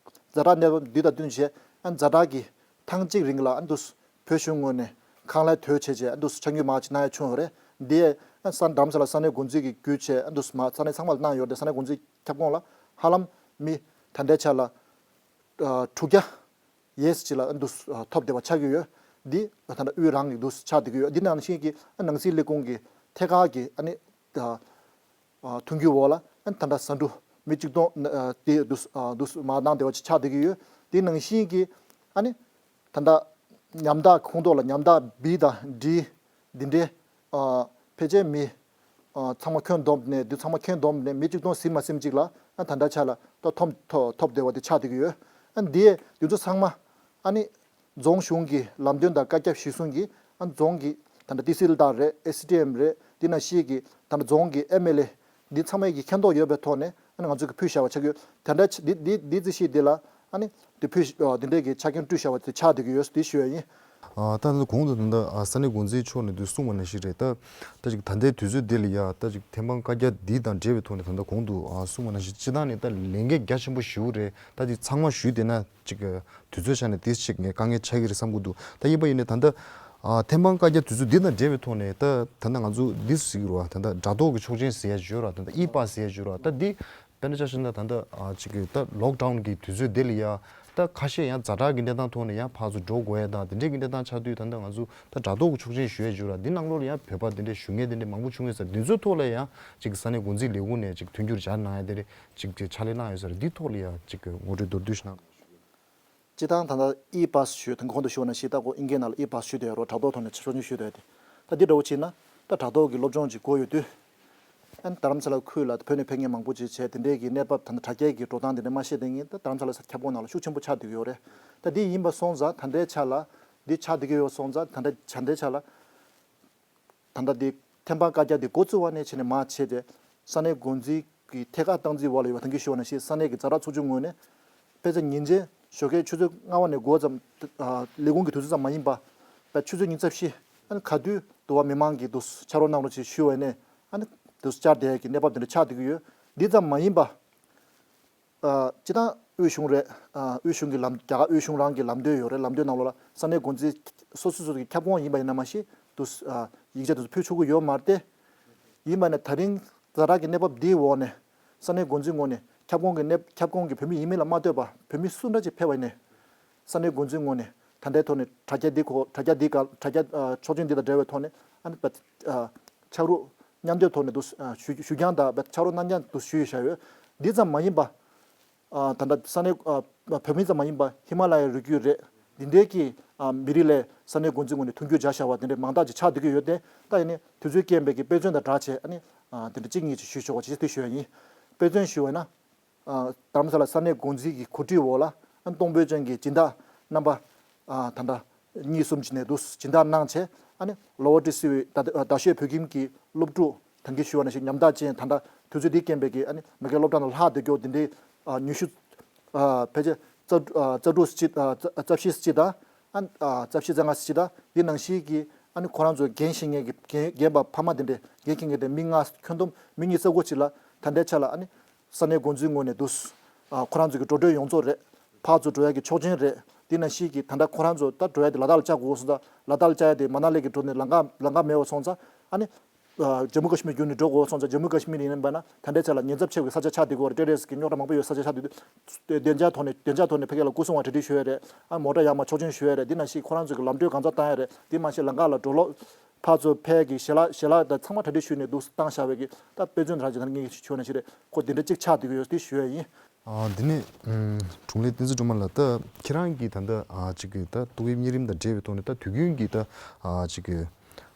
ཛ་དྲག་གནས་བབ་འདི་དང་བསྟུན་བྱས་ཨ་ཛ་དྲག་གི་ཐེངས་གཅིག་རིང་ལ་ཨ་འདུག་བོད་གཞུང་ངོས་ནས་ཁང་གླ་དོད་བྱས་བྱས་ཨ་འདུག་ཆ་རྒྱུས་མང་ཅིག་གནང་ཡ་བྱུང་ཡོད་རེད། འདི་ཡས་ཨ་ས་རྡ་རམ་ས་ལ་ས་གནས་འགོ་འཛིན་གྱིས་བརྒྱུད་བྱས་ཨ་འདུག་མ་ས་གནས་ཚང་མ་ལ་གནང་ཡོད་རེད། ས་གནས་འགོ་འཛིན་ཁྱབ་ཁོངས་ལ་ཧ་ལམ་མི་ད་ལྟའི་ཆ་ལ་ཨ་དྲུག་བརྒྱ་ཡས་ཅིག་ལ་ཨ་འདུག་ཐོབ་བསྡད་པ་ཆགས་ཀྱི་ཡོད། འདི་ད་ལྟ་དབུས་རང་གི་འདུག་ཆགས་བསྡད་ཀྱི་ཡོད། འདི་ནང་བཞིན་གྱི་ཨ་ནང་སྲིད་ལས་ཁུངས་ཀྱི་ཐད་ཀར་གྱི་ཨ་ནི་ཨ་ཨ་ཐུགས་འགན་འོག་ལ་ཨ་ད་ལྟ་ཟ་འབྲུ་མི་གཅིག་སྟོང་ཨ་དེ་འདུག་ཨ་འདུག་མ་གནང་བདེ་བ་ཅིག་ཆགས་བསྡད་ཀྱི་ཡོད། དེ་ནང་བཞིན་གྱི་ཨ་ནི་ད་ལྟ་ཉམ་ཐག་ཁོངས་གཏོགས་ལ་ཉམ་ཐག་བི་དང་ཌི་འདི་འདྲའི་ཨ་ཕལ་ཆེར་མི་ཨ་ཚང་མ་ཁྱོན་བསྡོམས་ནས་འདི་ཚང་མ་ཁྱོན་བསྡོམས་ནས་མི་གཅིག་སྟོང་ཟིན་མ་ཟིན་ཅིག་ལ་ཨ་ད་ལྟ་ཆ་ལ་ད་ཐོབ་ཐོབ་ཐོབ་བདེ་བ་དེ་ཆགས་བསྡད་ཀྱི་ཡོད། ཨ་འདི་འདི་ཚོ་ཚང་མ་ཨ་ནི། རྫོང་གཞུང་གི་ལམ་སྟོན་དང་བཀའ་ཁྱབ་གཞིར་བཟུང་གིས་ཨ་རྫོང་གི་ད་ལྟ་ཏི་སི་ཨེལ་དང་རེད། ཨེ་སི་ཌི་ཨེམ་རེད། འདི་ནང་བཞིན་གྱི་ད་ལྟ་རྫོང་གི་ཨེམ་ཨེལ་ཨེ་འདི་ཚང་མས་ཀྱི་མཁྱེན་རྟོགས་ཡོད་པའི་ཐོག་ནས་ཨ་ང་ཚོས་ཀྱི་ཕུལ་བཞག་པ་ཆགས་ཀྱི་ཡོད། དེ་འདྲ་འདི་འདི་འདི་རྩིས་གཞི་འདི་ལ་ཨ་ནི་འདི་ཕུལ་འདི་འདྲའི་གི་ཆ་རྐྱེན་བསྐྲུན་བཞག་པ་དེ་ཆགས་བསྡད་ཀྱི་ཡོད་འདི་ཞུ་ཡ་ཡིན། ད་ལྟ་གོང་དུ་ད་ལྟ་ས་གནས་འགོ་འཛིན་མཆོག་ནས་འདི་གསུངས་པ་ནང་བཞིན་རེད། ད་ད་ཅིག་ད་ལྟའི་དུས་ཚོད་འདི་ལ་ཡ་ད་ཅིག་ཐེམ་སྤང་བཀའ་རྒྱ་འདི་དང་འབྲེལ་བའི་ཐོག་ནས་ད་ལྟ་གོང་དུ་གསུངས་པ་ནང་བཞིན་སྤྱི་བཏང་ནས་ད་ལས་འགན་རྒྱ་ཆེན་པོ་ཞེ་པོ་རེད། ད་ཅིག་ཚང་མ་ཞུས་བསྡད་ན་ཅིག་དུས་ཚོད་ཆ་ནས་དེ་ཅིག་ངས་དཀའ་ངལ་ཆགས་ཀྱི་རེད་བསམ་གྱི་འདུག་ད་ཡིན་པ་ཡིན་ནའི་ད་ལྟ་ཨ་ཐེམ་སྤང་བཀའ་རྒྱ་དུས་ཚོད་འདི་དང་འབྲེལ་བའི་ཐོག་ནས་ད་ད་ལྟ་ང་ཚོ་འདི་ཟེར་གྱི་རེད་བ། ད་ལྟ་དྲ་ཐོག་གི་ཆོག་མཆན་ཟེར་ཡ་ཅིག་ཡོད་ར། ད་ལྟ་ཨི་པཱ་སི་ཟེར་ཡ་ཅིག་ཡོད་ར། ད་འདི་དཔེར་ན་ཆ་བཞག་ན་ད་ལྟ་ཨ་ཅིག་གི་ད་ལོག་ཌའུན་གྱི་དུས་ཚོད་འདི་ལ་ཡ་ད་ཁ་ཤས་ཡང་ཛ་དྲག་གི་གནས་སྟངས་ཐོག་ནས་ཡང་ཕར་ཚུར་འགྲོ་དགོས་ཡ་དང་དེ་འདྲའི་གི་གནས་སྟངས་ཆགས་དུས་ད་ལྟ་ང་ཚོ་ད་དྲ་ཐོག་གི་ཆོག་མཆན་ཞུ་ཡ་ཅིག་ཡོད་ར། འདི་ནང་ལོགས་ལ་ཡང་བོད་པ་དེ་འདྲའི་ཞུ་མཁན་དེ་འདྲའི་མང་པོ་བྱུང་ཡོད་ས་རེད། འདི་ཚོའི་ཐོག་ལ་ཡང་ཅིག་ས་གནས་འགོ་འཛིན་ལས་ཁུངས་ནས་ཅིག་མཐུན་འགྱུར་སྦྱར་གནང་ཡ་དེ་རེད། ཅིག་ཅིག་ཕྱག་ལས་གནང་ཡོད་ས་རེད། འདི་ཐོག་ལ་ཡ་ཅིག་ངོ་སྤྲོད་མདོར་བསྡུས་ཤིག་གནང་། སྤྱིར་བཏང་ད་ལྟ་ཨི་པཱ་སི་ཞུ་དེ་གོང་དུ་ཞུས་པ་ནང་བཞིན་ད་ཁོ་ཨིན་སྐད་ནང་ལ་ཨི་པཱ་སི་ཞུ་དེ་ཡོད་རེད། དྲ་ཐོག་ཐོག་ནས་ཆོག་མཆན་ཞུ་དེ་ཡོད་དེ། ད་འདི་འདྲ་བོ་བྱས་ན་ད་དྲ་ཐོག་གི་སློབ་སྦྱོང་ཅིག་དགོས་ཡོད་དུས། ཨ་ནི་རྡ་རམ་ས་ལ་ཁུལ་ལ་བོད་ནས་ཕེབས་མཁན་མང་པོ་ཅིག་བྱས་དེ་འདྲའི་གི་གནས་བབ་ད་ལྟ་དྲ་རྒྱའི་གི་འགྲོ་སྟངས་དེ་འདྲ་མ་ཤེས་དེ་ངས་ད་རྡ་རམ་ས་ལ་ས་ཁྱབ་ཁོངས་ནང་ལ་ཤུགས་ཆེན་པོ་ཆགས་བསྡད་ཀྱི་ཡོད་རེད། ད་འདི་ཡིན་པ་སོང་ཙང་ད་ལྟའི་ཆ་ལ་འདི་ཆགས་བསྡད་ཀྱི་ཡོད་སོང་ཙང་ད་ལྟ་ད་ལྟའི་ཆ་ལ། ད་ལྟ་འདི་ཐེམ་སྤང་བཀའ་རྒྱ་འདི་འགོ་བཙུགས་པ་ནས་བྱས་ནས་མར་བྱས་ཏེ་ས་གནས་འགོ་འཛིན་གྱི་ཐད་ཀར་སྟངས་འཛིན་འོག་ལ་ཡོད་པ་ད་གིན་ཞུས་པ་ནང་བཞིན་ས་གནས་ཀྱི་ཛ་དྲག་ཚོགས་ཆུང་ངོས་ནས་དཔེ་ཆ་ཉིན་རྗེས་ཞོགས་ཀའི་ཆུ་ཚོད་ལྔ་པ་ནས་འགོ་བརྩམས། ལས་ཁུངས་ཀྱི་དུས་ཚོད་ཙམ་མ་ཡིན་པ་དཔེ་ཆུ་ཚོད་ཉི་ཤུ་རྩ་བཞི་ཨ་ནི་ག་དུས་འདུག་བ་མི་མང་གིས་འདུག་ཕྱག་རོགས་གནང་རོགས་ཞེས་ཞུས་པ་ནས་ཨ་ནི་འདུག་བཅར་བསྡད་ཀྱི་གནས་བབ་འདི་འདྲ་ཆགས་བསྡད་ཀྱི་ཡོད། འདི་ཙམ་མ་ཡིན་པ། ཨ་སྤྱིར་བཏང་དབུས་གཞུང་རེད། ཨ་དབུས་གཞུང་གི་ལམ་རྒྱ་གར་དབུས་གཞུང་རང་གི་ལམ་སྟོན་ཡོད་རེད། ལམ་སྟོན་ནང་ལོགས་ལ་ས་གནས་འགོ་འཛིན་སོ་སོ་སོ་སོ་གི་ཁྱབ་ཁོངས་ཡིན་པ་ཡིན་ན་མ་གཞི་དུ་ཨ་ཡིག་ཆ་དེ་ཚོ་ཕུལ་ཆོག་གི་ཡོད་མ་རེད་དེ། ཡིན་པ་ནས་ད་རིང་ཛ་དྲག་གི་གནས་བབ་འདིའི་འོག་ནས་ས་གནས་འགོ་འཛིན་ངོས་ནས་ཁྱབ་ཁོངས་ཀྱི་གནས་ཁྱབ་ཁོངས་ཀྱི་བོད་མི་ཡིན་མིན་ལ་མ་ལྟོས་པར་བོད་མི་སུ་འདྲ་ཅིག་ཕེབས་པ་ཡིན་ནའི་ས་གནས་འགོ་འཛིན་ངོས་ནས་ད་ལྟའི་ཐོག་ནས་དྲ་རྒྱ་འདི་གོ་དྲ་རྒྱ་འདི་ག་དྲ་རྒྱ་ཨ་ཆོག་མཆན་འདི་དང་འབྲེལ་བའི་ཐོག་ནས་ཨ་ནི་ཨ་ཕྱག་རོགས་མཉམ་འདེགས་ཐོག་ནས་འདུག་ཨ་ཞུ་ཞུ་རྐྱང་དང་ཕྱག་རོགས་གནང་རྐྱང་འདུག་ཞུས་བཞག་ཡོད། འདི་ཙམ་མ་ཡིན་པ། ཨ་ད་ལྟ་ས་གནས་ཨ་བོད་མི་ཙམ་མ་ཡིན་པ་ཧི་མ་ལ་ཡའི་རི་རྒྱུད་རེད། འདི་འདྲའི་གི་ཨ་མི་རིགས་ལས་ས་གནས་འགོ་འཛིན་ངོས་ནས་མཐུན་འགྱུར་བྱ་བཞག་པ་དེ་འདྲའི་མང་དག་ཅིག་ཆགས་བསྡད་ཀྱི་ཡོད་དེ། ད་ཡིན་ནའི་དུས་ཚོད་རྐྱེན་པས་ཀྱི་དཔེ་མཚོན་དང་སྦྲགས་བྱས་ཨ་ནི་ཨ་དེ་འདྲ་གཅིག་གཉིས་ཅིག་ཞུས་ཆོག་པ་ཅིག་དེ་ཞུ་ཡ་ཡིན། དཔེ་མཚོན་ཞུ་བ་ན། ཨ་རྡ་རམ་ས་ལ་ས་གནས་འགོ་འཛིན་གྱི་གོ་སྒྲིག་འོག་ལ་ཨ་གཏོང་ཕོད་ཅན་གྱི་སྦྱིན་བདག་རྣམ་པ་ཨ་ད་ལྟ་གཉིས་གསུམ་ཅིག་ནས་འདུག་སྦྱིན་བདག་གནང་བྱས་ཨ་ནི་ལོ་ཝར་ཊི་སི་ཝི་ད་ལྟ་ཨ་རྡ་ཤོད་བོད་ཁྱིམ་གྱི་སློབ་ཕྲུག་ད་གིན་ཞུས་པ་ནང་བཞིན་ཉམ་ཐག་ཅན་ད་ལྟ་དུས་ཚོད་འདི་རྐྱེན་པས་ཀྱི་ཨ་ནི་མ་གིའི་སློབ་གྲྭ་ནང་ལྷག་བསྡད་ཀྱོག་འདི་འདྲའི་ཨ་ཉི་ཤུ་ཨ་ཕལ་ཆེར་རྩ་ཨ་རྩ་དྲུག་ཅིག་ཨ་རྩ་རྩ་བཞི་ཅིག་དང་ཨ་ཨ་རྩ་བཞི་རྩ་ལྔ་ཅིག་དང་འདི་ནང་བཞིན་གྱི་ཨ་ནི་ཁོ་རང་ཚོ་འགན་བཞེས་མཁན་གྱི་འགན་འགན་པ་ཕ་མ་དེ་འདྲས་འགན་འཁྱེར་མཁན་དེ་མི་ལྔ་ཁྱོན་བསྡོམས་མི་ཉི་ཤུ་རྩ་དགུ་ཅིག་ལ་ད་ལྟའི་ཆ་ལ་ཨ་ནི། ས་གནས་འགོ་འཛིན་ངོས་ནས་འདུག་ཨ་ཁོ་རང་ཚོ་གི་འགྲོ་གྲོན་ཡོངས་རྫོགས་རེད། ཕར་ཚུར་འགྲོ་ཡ་གི་ཆོག་མཆན་རེད། དེ་ནང་བཞིན་གྱི་ད་ལྟ་ཁོ་རང་ཚོ་ད་འགྲོ་ཡ་དེ་ལ་དྭགས་ལ་བཅར་དགོས་སོང་ཙང་ལ་དྭགས་ལ་བཅར་ཡ་དེ་མ་ན་ལི་གི་འགྲོ་ནས་ལམ་ཁ་ལམ་ཁ་མེད་པ་སོང་ཙང་ཨ་ནི། ཨ་ཇམ་མུ་ཀ་ཤི་མིར་བརྒྱུད་ནས་འགྲོ་དགོས་སོང་ཙང་ཇམ་མུ་ཀ་ཤི་མིར་ཡིན་པ་ན་ད་ལྟའི་ཆ་ལ་ཉེན་ཚབས་ཆེ་བའི་ས་ཆ་ཆགས་བསྡད་ཀྱི་ཡོད་རེད། ཏེ་རེས་ཀྱི་རྙོག་དྲ་མང་པོ་ཡོད་ས་ཆ་ཆགས་བསྡད་དུས། བདེ་འཇགས་ཐོག་ནས་བདེ་འཇགས་ཐོག་ནས་ཕ་གི་ལ་སྐུ་སྲུང་བ་གྲ་སྒྲིག་ཞུ་ཡ་རེད། ཨ་མོ་ཊ་ཡར་མར་ཆོག་མཆན་ཞུ་ཡ་རེད། དེ་ནང་བཞིན་ཁོ་རང་ཚོ་གི་ལམ་གྲོན་གང་ཚ་བཏང་ཡ་རེད། དེ་མ་ཟད་ལམ་ཁ་ལ་འགྲོ་ལོག་ཕར་ཚུར་ཕར་གྱི་ཞལ་ལག་ཞལ་ལག་དང་ཚང་མ་གྲ་སྒྲིག་ཞུས་ནས་འདུག་བཏང་བཞག་པའི་གི་ད་དཔེ་མཚོན་རང་ཅིག་ད་ངས་ཞུས་ན་ཞིག་རེད། ཁོ་དེ་འདྲ་གཅིག་ཆགས་བསྡད་ཀྱི་ཡོད་དེ་ཞུ་ཡ་ཡིན། ཨ་འདི་ནས་ཨམ་དྲུང་ལས་བསྟན་འཛིན་སྒྲོལ་མ་ལགས། ད་ཁྱེད་རང་གིས་ད་ལྟ་ཨ་ཅིག་གི་ད་ཏོག་དབྱིབས་གཉན་རིམས་དང་འབྲེལ་བའི་ཐོག་ནས་ད་དུས་རྒྱུན་གྱི་ད་ཨ་ཅིག་གི་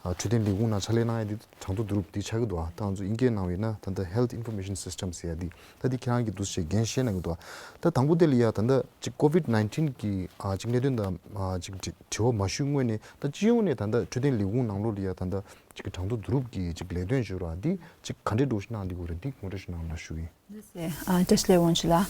ཨ་འཕྲོད་བསྟེན་ལས་ཁུངས་ནང་ཕྱག་ལས་གནང་ཡ་འདི་གྲངས་ཐོ་བསྡུ་རུབ་འདི་ཆགས་ཀྱི་འདུག་ཨ་ད་ང་ཚོ་དབྱིན་སྐད་ནང་བས་ན་ད་ལྟ་Health Information System ཟེར་ཡ་འདི་ད་འདི་ཁྱེད་རང་གིས་འདུག་སེ་འགན་བཞེས་གནང་གི་འདུག་ཨ་ད་དང་པོ་དེ་ལ་ཡ་ད་ལྟ་ཅིག་ཀོ་ཝིད་ནའིན་ཊིན་གི་ཨ་ཅིག་གནད་དོན་དང་ཨ་ཅིག་དྲི་དྲི་བ་མ་ཞུས་སྔོན་ནས་ད་སྤྱི་ཡོངས་ནས་ད་ལྟ་འཕྲོད་བསྟེན་ལས་ཁུངས་ནང་ལོགས་ལ་ཡ་ད་ལྟ་ཅིག་གི་གྲངས་ཐོ་བསྡུ་རུབ་ཀྱི་ཅིག་ལས་དོན་ཞུ་ར་འདི་ཅིག་ག་འདྲའི་འགྲོ་ཞིག་གནང་འདི་གོ་རེད། འདི་ངོ་སྤྲོད་ཞིག་གནང་རོགས་ཞུ་གི་ཡིན། ཨ་བཀྲ་ཤིས་བདེ་ལེགས་དབང་ཕྱུག་ལགས།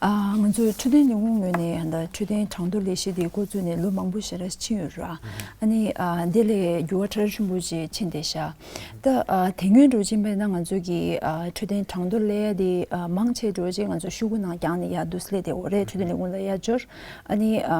ཨ་ང་ཚོའི་འཕྲོད་བསྟེན་ལས་ཁུངས་ངོས་ནས་ད་འཕྲོད་བསྟེན་གྲངས་ཐོ་ལས་གཞི་འདི་འགོ་བཙུགས་ནས་ལོ་མང་པོ་ཞེ་དྲག་ཕྱིན་ཡོད་ར། ཨ་ནི་ཨ་འདི་ལས་འགྱུར་བ་ཕྲ་རགས་ཆེན་པོ་ཅིག་ཕྱིན་བསྡད་ཤག་ད་ཨ་དེ་སྔོན་འགྲོ་ཅིག་ཡིན་པ་ཡིན་ན་ང་ཚོ་གི་ཨ་འཕྲོད་བསྟེན་གྲངས་ཐོ་ལས་འདི་ཨ་མང་ཆེ་འགྲོ་ཅིག་ང་ཚོ་ཤོག་གུ་ནང་བཀྱག་ནས་ཡར་འདུག་སླེབས་བསྡད་ཡོད་རེད། འཕྲོད་བསྟེན་ལས་ཁུངས་ལ་ཡར་འབྱོར། ཨ་ནི་ཨ་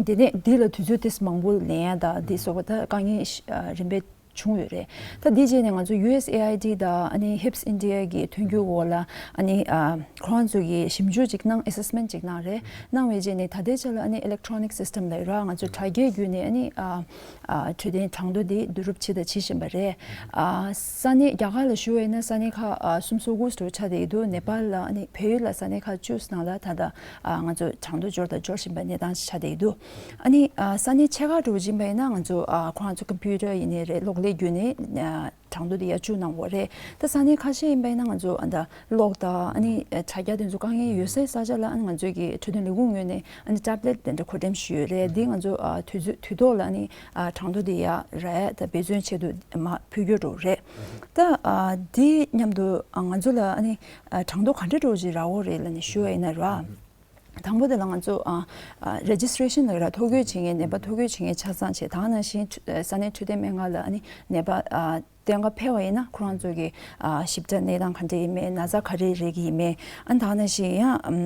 དེ་ནས་འདི་ལ་དུས་ཚོད་ཏོག་ཙམ་མང་པོ་ལེན་ཡ་ད་འདི་སོགས་པ་ད་དཀའ་ངལ་ཨ་རིམ་པས་བྱུང་ཡོད་རེད། ད་འདི་རྗེས་ནས་ང་ཚོ་ཡུ་ཨེས་ཨེ་ཨའི་ཌི་དང་ཨ་ནི་ཧིབ་སི་ཨིན་ཌི་ཡ་གི་མཐུན་འགྱུར་འོག་ལ་ཨ་ནི་ཨ་ཁོ་རང་ཚོ་གི་ཞིབ་འཇུག་ཅིག་གནང་། ཨེ་སེ་སི་མེན་ཊི་ཅིག་གནང་རེད། གནང་བའི་རྗེས་ནས་ད་ལྟའི་ཆ་ལ་ཨ་ནི་ཨི་ལེག་ཊོ་རོ་ནིག་སི་སི་ཊེམ་ལ་ཡོད་ར། ང་ཚོ་དྲ་རྒྱའི་བརྒྱུད་ནས་ཨ་ནི་ཨ་ཨ་འཕྲོད་བསྟེན་གྲངས་ཐོ་འདི་བསྡུ་རུབ་བྱས་དང་བྱེད་བཞིན་པ་རེད། ཨ་ས་གནས་རྒྱ་གར་ལ་ཞུ་བ་ཡིན་ན་ས་གནས་ཁག་ཨ་སུམ་ཅུ་སོ་དགུ་ཙམ་ཆགས་བསྡད་ཀྱི་འདུག་ནེ་པཱལ་ལ་ཨ་ནི་བལ་ཡུལ་ལ་ས་གནས་ཁག་བཅུ་ཙམ་ནང་ལ་ད་ལྟ་ཨ་ང་ཚོ་གྲངས་ཐོ་འབྱོར་དང་འབྱོར་བཞིན་པ་གནས་སྟངས་ཤིག་ཆགས་བསྡད་ཀྱི་འདུག་ཨ་ནི་ཨ་ས་གནས་ཆེ་ཁག་འགྲོ་བཞིན་པ་ཡིན་ན་ང་ཚོ་ཨ་ཁོ་རང་ཚོ་ཀམ་པུ་ཊར་ཡིན་ནའི་རེད། གློག་ཀླད་བརྒྱུད་ནས་ཨ་ གྲངས་ཐོ་དེ་ཡར་བཅུག་གནང་བ་རེད། ད་ས་གནས་ཁ་ཤས་ཡིན་པ་ཡིན་ན་ང་ཚོ་ཨ་ད་གློག་དང་ཨ་ནི་དྲ་རྒྱ་དེ་ཚོ་དཀའ་ངལ་ཡོད་སའི་ས་ཆ་ལ་ཨ་ནི་ང་ཚོའི་གི་འཕྲོད་བསྟེན་ལས་ཁུངས་ངོས་ནས་ཨ་ནི་ཊེབ་ལེཊ་དེ་འདྲ་འཁོར་འདོན་ཞུས་ཡོད་རེད། འདི་ང་ཚོ་ཨ་དུས་ཚོད་དུས་ཐོག་ལ་ཨ་ནི་ཨ་གྲངས་ཐོ་དེ་ཡར་རག་ཡ་ད་འབད་བརྩོན་ཆེད་དུ་མར་འཕུལ་རྒྱུ་འགྲོ་རེད། ད་ཨ་འདི་མཉམ་དུ་ཨ་ང་ཚོ་ལ་ཨ་ནི་ཨ་གྲངས་ཐོ་ག་འདྲ་འདྲ་ཅིག་རག་གི་རེད་ལབ་ནས་ཞུ་བ་ཡིན་ན་ར། དང་པོ་དེ་ལ་ང་ཚོ་ཨ་ཨ་རེ་ཇི་སི་ཊེ་ཤན་ལབ་ཀྱི་ར། ཐོ་འགོད་བྱེད་མཁན། ནད་པ་ཐོ་འགོད་བྱེད་མཁན་ཆ་ཚང་བྱས། ད་ག་ནང་བཞིན་འཕྲོད་ས་གནས་འཕྲོད་བསྟེན་སྨན་ཁང་ལ་ཨ་ནི་ནད་པ་ཨ་གཏན་འཁེལ་ཕེབས་པ་ཡིན་ན་ཁོ་རང་ཚོ་གི་ཨ་ཞིབ་ཕྲ་གནས་སྟངས་ག་འདྲ་ཡིན་མིན། ན་ཚ་ག་རེ་རེག་གི་ཡིན་མིན། ཨ་ནི་ད་ག་ནང་བཞིན་ཡང་ཨམ་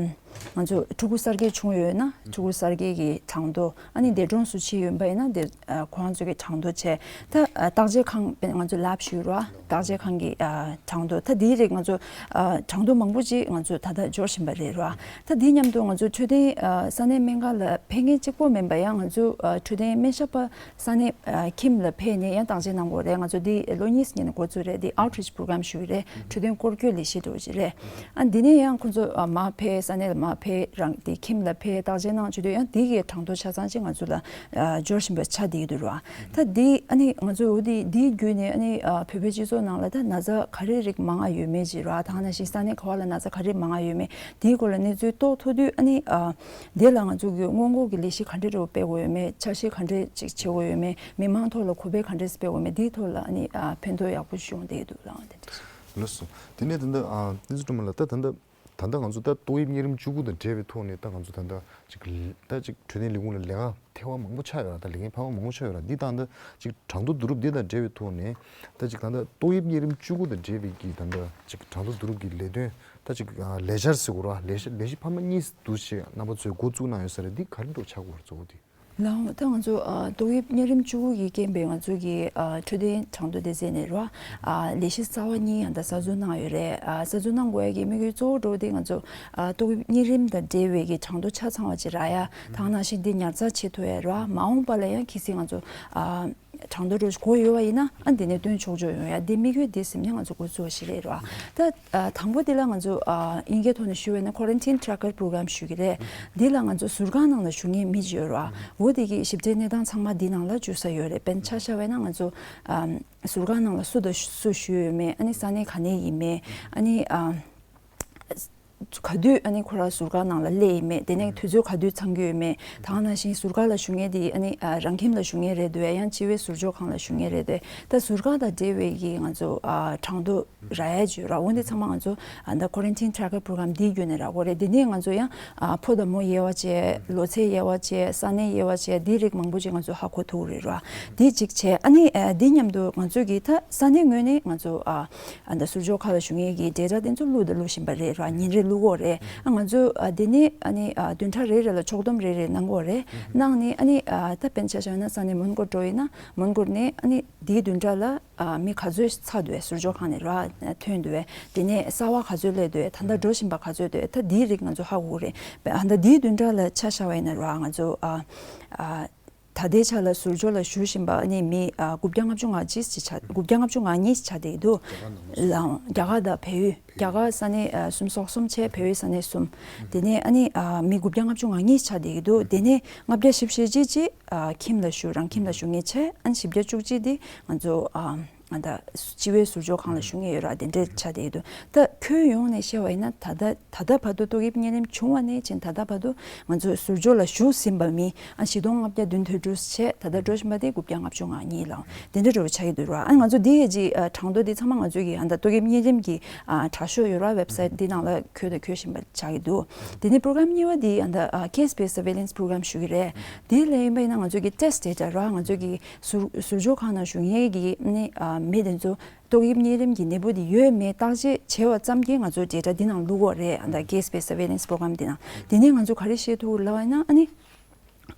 ང་ཚོ་ཕྲུ་གུ་གསར་སྐྱེས་བྱུང་ཡོད་ན་ཕྲུ་གུ་གསར་སྐྱེས་ཀྱི་གྲངས་ཐོ། ཨ་ནི་འདས་གྲོངས་སུ་ཕྱིན་ཡོད་པ་ཡིན་ན་དེ་ཨ་ཁོ་རང་ཚོ་གི་གྲངས་ཐོ་བྱས། ད་ཨ་བརྟག་དཔྱད་ཁང་ང་ཚོ་ལེབ་ཞུ་ར། བརྟག་དཔྱད་ཁང་གི་ཨ་གྲངས་ཐོ། ད་དེའི་རིགས་ང་ཚོ་ཨ་གྲངས་ཐོ་མང་པོ་ཅིག་ང་ཚོ་ད་ལྟ་འབྱོར་བཞིན་པ་རེད་ར། ད་དེའི་མཉམ་དུ་ང་ཚོ་འཕྲོད་བསྟེན་ཨ་ས་གནས་སྨན་ཁང་ལ་ཕེབས་མཁན་གཅིག་པོ་མིན་པ་ཡང་ང་ཚོ་ཨ་འཕྲོད་བསྟེན་སྨན་ཞབས་པ་ས་གནས་ཨ་ཁྱིམ་ལ་ཕེབས་ནས་ཡང་བརྟག་དཔྱད་གནང་དགོས་རེད། ང་ཚོ་འདི་ལོ་གཉིས་ནས་འགོ་བཙུགས་རེད། འདི་ཨའུཊ་རིཆ་པོ་རོ་གྷ་རམ་ཞུ་གི་རེད། འཕྲོད་བསྟེན་སྐོར་སྐྱོད་ལས་གཞི་འདྲ་བོ་ཅིག་རེད། ཨ་འདི་ནས་ཡང་ཁོང་ཚོ་ཨ་མར་ཕེབས། ས་གནས་ལ་མར་ཕེབས། རང་དེ་ཁྱིམ་ལ་ཕེབས། བརྟག་དཔྱད་གནང་བྱེད་དུས་ཡང་དེ་གའི་གྲངས་ཐོ་ཆ་ཚང་ཅིག་ང་ཚོ་ལ་ཨ་འབྱོར་བཞིན་པ་ཆགས་བསྡད་ཀྱི་འདུག་ར། ད་འདི་ཨ་ནི་ང་ཚོ་འོ་དེ་འདིའི་བརྒྱུད་ནས་ཨ་ནི་ཨ་བོད་པའི་སྤྱི་ཚོགས་ནང་ལ་ད་ན་ཚ་ག་རེ་རིགས་མང་ང་ཡོད་མེད་ཅིག་ར། ད་ག་ནང་བཞིན་ས་གནས་ག་བ་ལ་ན་ཚ་ག་རེ་མང་ང་ཡོད་མེད། དེའི་སྐོར་ལ་གནས་ཚུལ་རྟོགས་ཐུབ་དུས་ཨ་ནི་ཨ་དེ་ལ་ང་ཚོ་གི་སྔོན་འགོག་གི་ལས་གཞི་ག་འདྲ་འདྲ་བོ་སྤེལ་དགོས་ཡོད་མེད། འཆར་གཞི་ག་འདྲ་ཅིག་བྱེད་དགོས་ཡོད་མེད། མི་མང་ཐོག་ལ་གོ་སྤེལ་ག་འདྲ་སྤེལ་དགོས་མེད། དེའི་ཐོག་ལ་ཨ་ནི་ཨ་ཕན་ཐོགས་ཡག་པོ་བྱུང་བསྡད་ཀྱི་འདུག་ལགས། དེ་འདྲ། ལགས་སོ། དེ་ནས་ད་ལྟ་ཨ་བསྟན་འཛིན་སྒྲོལ་མ་ལགས། ད་ད་ལྟ་ད་ལྟ་ང་ཚོ་ད་ཏོག་དབྱིབས་གཉན་རིམས་བཅུ་དགུ་དང་འབྲེལ་བའི་ཐོག་ནས་ད་ང་ཚོ་ད་ལྟ་ཅིག་ད་ཅིག་འཕྲོད་བསྟེན་ལས་ཁུངས་ལ་ལས་ཀ་ཐེ་བ་མང་པོ་ཆགས་ཡོད་ར། ད་ལས་འགན་ཕངས་པ་མང་པོ་ཆགས་ཡོད་ར། འདི་ད་ལྟ་ཅིག་གྲངས་ཐོ་བསྡུ་རུབ་འདི་དང་འབྲེལ་བའི་ཐོག་ནས་ད་ཅིག་ད་ལྟ་ཏོག་དབྱིབས་གཉན་རིམས་བཅུ་དགུ་དང་འབྲེལ་བའི་གི་ད་ལྟ་ཅིག་གྲངས་ཐོ་བསྡུ་རུབ་ཀྱི་ལས་དོན་ད་ཅིག་ཨ་ལས་འཆར་ཟེར་དགོས་ར། ལས་གཞི་ལས་གཞི་འཕར་མ་གཉིས་འདུ་བྱས་རྣམ་པ་ཚོས་འགོ་བཙུགས་གནང་ཡོད་ས་རེད། འདི་ག་རེ་འདྲ་བོ་ཆགས་ཀྱི་ཡོད་རེད། གཙོ་བོ་འདི། ལགས་འོང་། ད་ང་ཚོ་ཨ་ཏོག་དབྱིབས་གཉན་རིམས་བཅུ་དགུ་གི་རྐྱེན་པས་ང་ཚོ་གི་ཨ་འཕྲོད་བསྟེན་གྲངས་ཐོ་སྡེ་ཚན་ནས་ར་ཨ་ལས་གཞི་གསར་བ་གཉིས་ཡང་ད་གསར་འཛུགས་གནང་ཡོད་རེད། ཨ་གསར་འཛུགས་གནང་དགོས་ཡ་གི་དམིགས་ཡུལ་གཙོ་བོ་འདྲ་བོ་དེ་ང་ཚོ་ཨ་ཏོག་དབྱིབས་གཉན་རིམས་དང་འབྲེལ་བའི་གི་གྲངས་ཐོ་ཆ་ཚང་བ་ཅིག་རག་ཡ། ད་ག་ནང་བཞིན་འདི་ཉར་ཚགས་བྱེད་ཐུབ་ཡ་ར། མ་འོངས་པ་ལ་ཡང་གལ་སྲིད་ང་ཚོ་ཨ་གྲངས་ཐོ་འདྲ་བོ་ཞིག་དགོས་ཡོད་པ་ཡིན་ན་ཨ་འདི་ནས་བཏོན་ཆོག་ཆོག་ཡོང་ཡ། འདི་དམིགས་ཡུལ་འདི་ཟིན་ནས་ང་ཚོ་འགོ་བཙུགས་པ་ཞིག་རེད་ར། ད་ཨ་དང་པོ་དེ་ལ་ང་ཚོ་ཨ་དབྱིན་སྐད་ཐོག་ནས་ཞུ་བ་ཡིན་ན་Quarantine Tracker Program ཞུ་གི་རེད། འདི་ལ་ང་ཚོ་ཟུར་ཁང་ནང་ལ་བཞུགས་མཁན་མི་ཅིག་ཡོད་ར། འོ་དེ་གི་ཞིབ་ཕྲའི་གནས་སྟངས་ཚང་མ་འདི་ནང་ལ་འཇུག་ས་ཡོད་རེད། དཔེར་ན་ཆ་བཞག་པ་ཡིན་ན་ང་ཚོ་ཨ་ཟུར་ཁང་ནང་ལ་སུ་དང་སུ་བཞུགས་ཡོད་མེད། ཨ་ནི་ས་གནས་ག་ནས་ཡིན་མེད། ཨ་ནི་ཨ་ག་དུས་ཨ་ནི་ཁོ་རང་ཟུར་ཁང་ནང་ལ་སླེབས་ཡིན་མེད། དེ་ནས་དུས་ཚོད་ག་དུས་ཚང་གི་ཡོད་མེད། ད་ག་ནང་བཞིན་ཟུར་ཁང་ལ་བཞུགས་མཁན་དེ་ཨ་ནི་ཨ་རང་ཁྱིམ་ལ་བཞུགས་མཁན་རེད་འདུག་གས། ཡང་སྤྱི་བའི་ཟུར་འཇོག་ཁང་ལ་བཞུགས་མཁན་རེད་འདུག་གས། ད་ཟུར་ཁང་དང་འབྲེལ་བའི་གི་ང་ཚོ་ཨ་གྲངས་ཐོ་རག་ཡ་ཅིག་ཡོད་ར། འོ་འདི་ཚང་མ་ང་ཚོ་ཨ་ད་Quarantine Tracker Program འདིའི་བརྒྱུད་ནས་རག་གི་རེད། འདི་ནས་ང་ཚོ་ཡང་ཨ་ཕོ་དང་མོ་དབྱེ་བ་བྱས། ལོ་ཚད་དབྱེ་བ་བྱས། ས་གནས་དབྱེ་བ་བྱས། འདི་རིགས་མང་པོ་ཅིག་ང་ཚོ་ཧ་གོ་ཐུབ་ཀྱི་རེད་ར། འདི་གཅིག་བྱས། ཨ་ནི་ཨ་འདི་མཉམ་དུ་ང་ཚོ་གི་ད་ས་གནས་ངོས་ནས་ང་ཚོ་ཨ་ཨ་ད་ཟུར་འཇོག་ཁང་ལ་བཞུགས་མཁན་གྱི་data དེ་ཚོ་བླུགས་དང་བླུགས་བཞིན་པ་རེད་ར། ཉིན་རེ་བླུག་གི་ཡོད་རེད། ཨ་ང་ཚོ་ཨ་འདི་ནས་ཨ་ནི་ཨ་བདུན་ཕྲག་རེ་རེ་ལ་ཕྱོགས་བསྡོམས་རེ་རེ་གནང་གི་ཡོད་རེད། གནང་ནས་ཨ་ནི་ཨ་ད་དཔེར་ན་ཆ་བཞག་ན་ས་གནས་མོན་གྷོ་འགྲོ་ཡིན་ན་མོན་གྷོ་ནས་ཨ་ནི་དེའི་བདུན་ཕྲག་ལ་ཨ་མི་ག་ཚོད་ཚར་འདུག་གས། ཟུར་འཇོག་ཁང་ནས་ར་ཐོན་འདུག་གས། དེ་ནས་གསར་པ་ག་ཚོད་སླེབས་འདུག་གས། ད་ལྟ་འགྲོ་བཞིན་པ་ག་ཚོད་འདུག་གས། ད་དེའི་རིགས་ང་ཚོ་ཧ་གོ་གི་རེད། ཨ་ད་དེའི་བདུན་ཕྲག་ལ་ཆ་བཞག་པ་ཡིན་ན་ར་ང་ཚོ་ཨ་ཨ་ད་ལྟའི་ཆ་ལ་ཟུར་འཇོག་ལ་བཞུགས་བཞིན་པ་ཨ་ནི་མི་ཨ་དགུ་བརྒྱ་ལྔ་བཅུ་ང་གཅིག་ཅིག་ཆགས། དགུ་བརྒྱ་ལྔ་བཅུ་ང་གཉིས་ཅིག་ཆགས་བསྡད་ཀྱི་འདུག་ལགས་འོང་། རྒྱ་གར་དང་བལ་ཡུལ། རྒྱ་གར་ས་གནས་ཨ་སུམ་ཅུ་སོ་གསུམ་བྱས། བལ་ཡུལ་ས་གནས་གསུམ། དེ་ནས་ཨ་ནི་ཨ་མི་དགུ་བརྒྱ་ལྔ་བཅུ་ང་གཉིས་ཆགས་བསྡད་ཀྱི་འདུག་དེ་ནས་ལྔ་བརྒྱ་བཞི་བཅུ་ཞེ་གཅིག་ཅིག་ཨ་ཁྱིམ་ལ་བཞུགས། རང་ཁྱིམ་ལ་བཞུགས་མཁན་བྱས། ཨ་ནི་བཞི་བརྒྱ་བཅུ་གཅིག་དེ་ང་ཚོ་ཨ་ཨ་ད་སྤྱི་བའི་ཟུར་འཇོག་ཁང་ལ་བཞུགས་མཁན་ཡོད་ར། དེ་འདྲས་ཆགས་བསྡད་ཀྱི་འདུག་ད་ཁྱོན་ཡོངས་ནས་བཤད་པ་ཡིན་ན་ད་ལྟ་ད་ལྟ་བར་དུ་ཏོག་དབྱིབས་གཉན་རིམས་བྱུང་བ་ནས་བྱས་ད་ལྟ་བར་དུ་ང་ཚོ་ཟུར་འཇོག་ལ་བཞུགས་ཟིན་པ་མི་ཨ་བཞི་སྟོང་ལྔ་བརྒྱ་བདུན་དོན་དྲུག་བྱས། ད་ལྟ་འགྲོ་བཞིན་པ་དེ་དགུ་བརྒྱ་ལྔ་བཅུ་ང་གཉིས་ལགས་འོང་། དེ་འདྲ་འདྲ་བོ་ཆགས་ཀྱི་འདུག་ར། ཨ་ང་ཚོ་འདི་ཡི་གཅིག་ཨ་གྲངས་ཐོ་འདི་ཚང་མ་ང་ཚོ་གི་ཨ་ད་ཏོག་དབྱིབས་གཉན་རིམས་ཀྱི་ཨ་དྲ་ཤོག་ཡོད་ར། website འདི་ནང་ལ་འཁོད་དང་འཁོད་བཞིན་པ་ཆགས་ཀྱི་འདུག་དེ་ནས་program གཉིས་པ་འདི་ཨ་ད་ཨ་case based surveillance program ཞུ་གི་རེད། འདི་ལ་ཡིན་པ་ཡིན་ན་ང་ཚོ་གི་test data ར། ང་ཚོ་གི་ཟུར་ཟུར་འཇོག་ཁང་ནང་བཞུགས་མཁན་གྱི་ནི་ཨ་མི་དེ་ཚོ་ཏོག་དབྱིབས་གཉན་རིམས་ཀྱི་ནད་འབུ་དེ་ཡོད་མེད་བརྟག་དཔྱད་བྱས་པ་ཙམ་གྱིས་ང་ཚོ་data འདི་ནང་བླུག་གི་ཡོད་རེད། ཨ་ད་case based surveillance program འདི་ནང་། དེ་ནས་ང་ཚོ་ག་རེ་ཤེས་ཐུབ་ལབ་པ་ཡིན་ན་ཨ་ནི།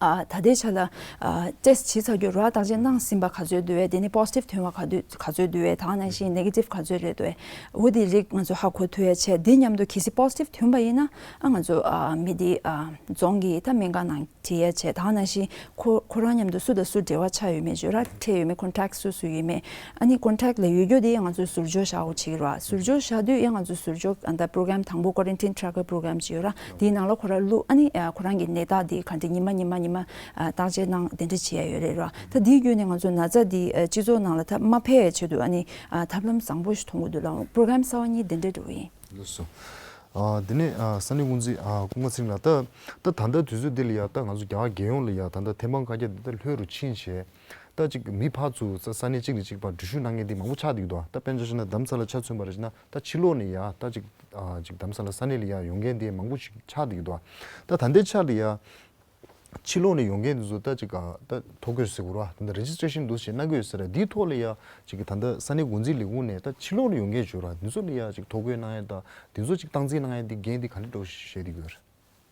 ཨ་ད་ལྟའི་ཆ་ལ་ཨ་test བྱས་ཚར་རྒྱུ་ར། བརྟག་དཔྱད་གནང་ཟིན་པ་ག་ཚོད་འདུག་གས། དེ་ནས་positive ཐོན་པ་ག་དུས་ག་ཚོད་འདུག་གས། ད་ག་ནང་བཞིན་negative ག་ཚོད་རེད་འདུག་གས། འོ་དེ་རིགས་ང་ཚོ་ཧ་གོ་ཐུབ་ཡ་བྱས། དེ་མཉམ་དུ་གལ་སྲིད་positive ཐོན་པ་ཡིན་ན་ཨ་ང་ཚོ་ཨ་མི་དེ་ཨ་རྫོང་གི་ད་སྨན་ཁང་ནང་ཁྲིད་ཡ་བྱས། ད་ག་ནང་བཞིན་ཁོ་ཁོ་རང་མཉམ་དུ་སུ་དང་སུ་འབྲེལ་བ་ཆགས་ཡོད་མེད་ཅིག་ར། འཕྲད་ཡོད་མེད། contact སུ་སུ་ཡོད་མེད། ཨ་ནི་contact ལ་ཡོད་རྒྱུ་དེ་ང་ཚོ་ཟུར་འཇོག་བཞག་དགོས་ཅིག་ར། ཟུར་འཇོག་བཞག་དུས་ཡང་ང་ཚོ་ཟུར་འཇོག་ཨ་ད་program དང་པོ་quarantine tracker program ཅིག་ཡོད་ར། དེའི་ནང་ལ་ཁོ་རང་བླུགས། ཨ་ནི་ཨ་ཁོ་རང་གི་ནད་རྟགས་དེ་ག་འདྲ་ཉི་མ་ཉི་མ་ ཉི་མ་ཨ་བརྟག་དཔྱད་གནང་དེ་འདྲ་བྱེད་ཡ་ཡོད་རེད་ར། ད་དེའི་བརྒྱུད་ནས་ང་ཚོ་ན་ཚ་འདི་ཨ་སྤྱི་ཚོགས་ནང་ལ་ད་མ་འཕེལ་ཡ་ཆེད་དུ་ཨ་ནི་ཨ་ཐབས་ལམ་བཟང་པོ་ཞིག་མཐོང་གི་འདུག་ལ། པོ་རོ་གྷ་རམ་གསར་བ་གཉིས་དེ་འདྲ་འགྲོ་གི་ཡིན། ལགས་སོ། ཨ་དེ་ནས་ཨ་ས་གནས་འགོ་འཛིན་ཨ་ཀུན་དགའ་ཚེ་རིང་ལགས། ད་ད་ད་ལྟ་དུས་ཚོད་འདི་ལ་ཡ་ད་ང་ཚོ་རྒྱ་གར་རྒྱལ་ཡོངས་ལ་ཡ་ད་ལྟ་ཐེམ་སྤང་བཀའ་རྒྱ་འདི་ད་ལྷོད་རུ་ཕྱིན་བྱས། ད་ཅིག་མི་ཕར་ཚུར་ས་ས་གནས་གཅིག་ནས་གཅིག་བར་འགྲུལ་བཞུད་གནང་མཁན་འདི་མང་པོ་ཆགས་བསྡད་ཀྱི་འདུག་ད་དཔེར་ན་ཆ་བཞག་ན་རྡ་རམ་ས་ལ་ཆ་མཚོན་པ་རེད་ཟེར་ན། ད་ཕྱི་ལོགས་ནས་ཡ་ད་ཅིག་ཨ་ཅིག་རྡ་རམ་ས་ལ་ས་གནས་ལ་ཡ་ཡོང་མཁན་འདི་མང་པོ་ཞིག་ཆགས་བསྡད་ཀྱི་འདུག་ད་ད་ལྟའི་ཆ་ལ་ཡ་ཕྱི་ལོགས་ནས་ཡོང་མཁན་འདི་ཚོ་ད་ཅིག་ཨ་ད་ཐོ་འགོད་ཟེར་དགོས་ར། ད་ད་རེ་ཇི་སི་ཊེ་ཤན་འདུག་སེ་གནང་གི་ཡོད་ས་རེད། འདིའི་ཐོག་ལ་ཡ་ཅིག་ད་ལྟ་ས་གནས་འགོ་འཛིན་ལས་ཁུངས་ནས་ད་ཕྱི་ལོགས་ནས་ཡོང་མཁན་ཞིག་ཡོད་ར། འདི་ཚོ་ལ་ཡ་ཅིག་ཐོ་འགོད་གནང་ཡ་ད་འདི་ཚོ་ཅིག་སྟངས་འཛིན་གནང་ཡ་འདི་འགན་འདི་ག་འདྲ་འདྲ་བོ་ཞིག་བཞེས་བསྡད་ཀྱི་ཡོད་རེད།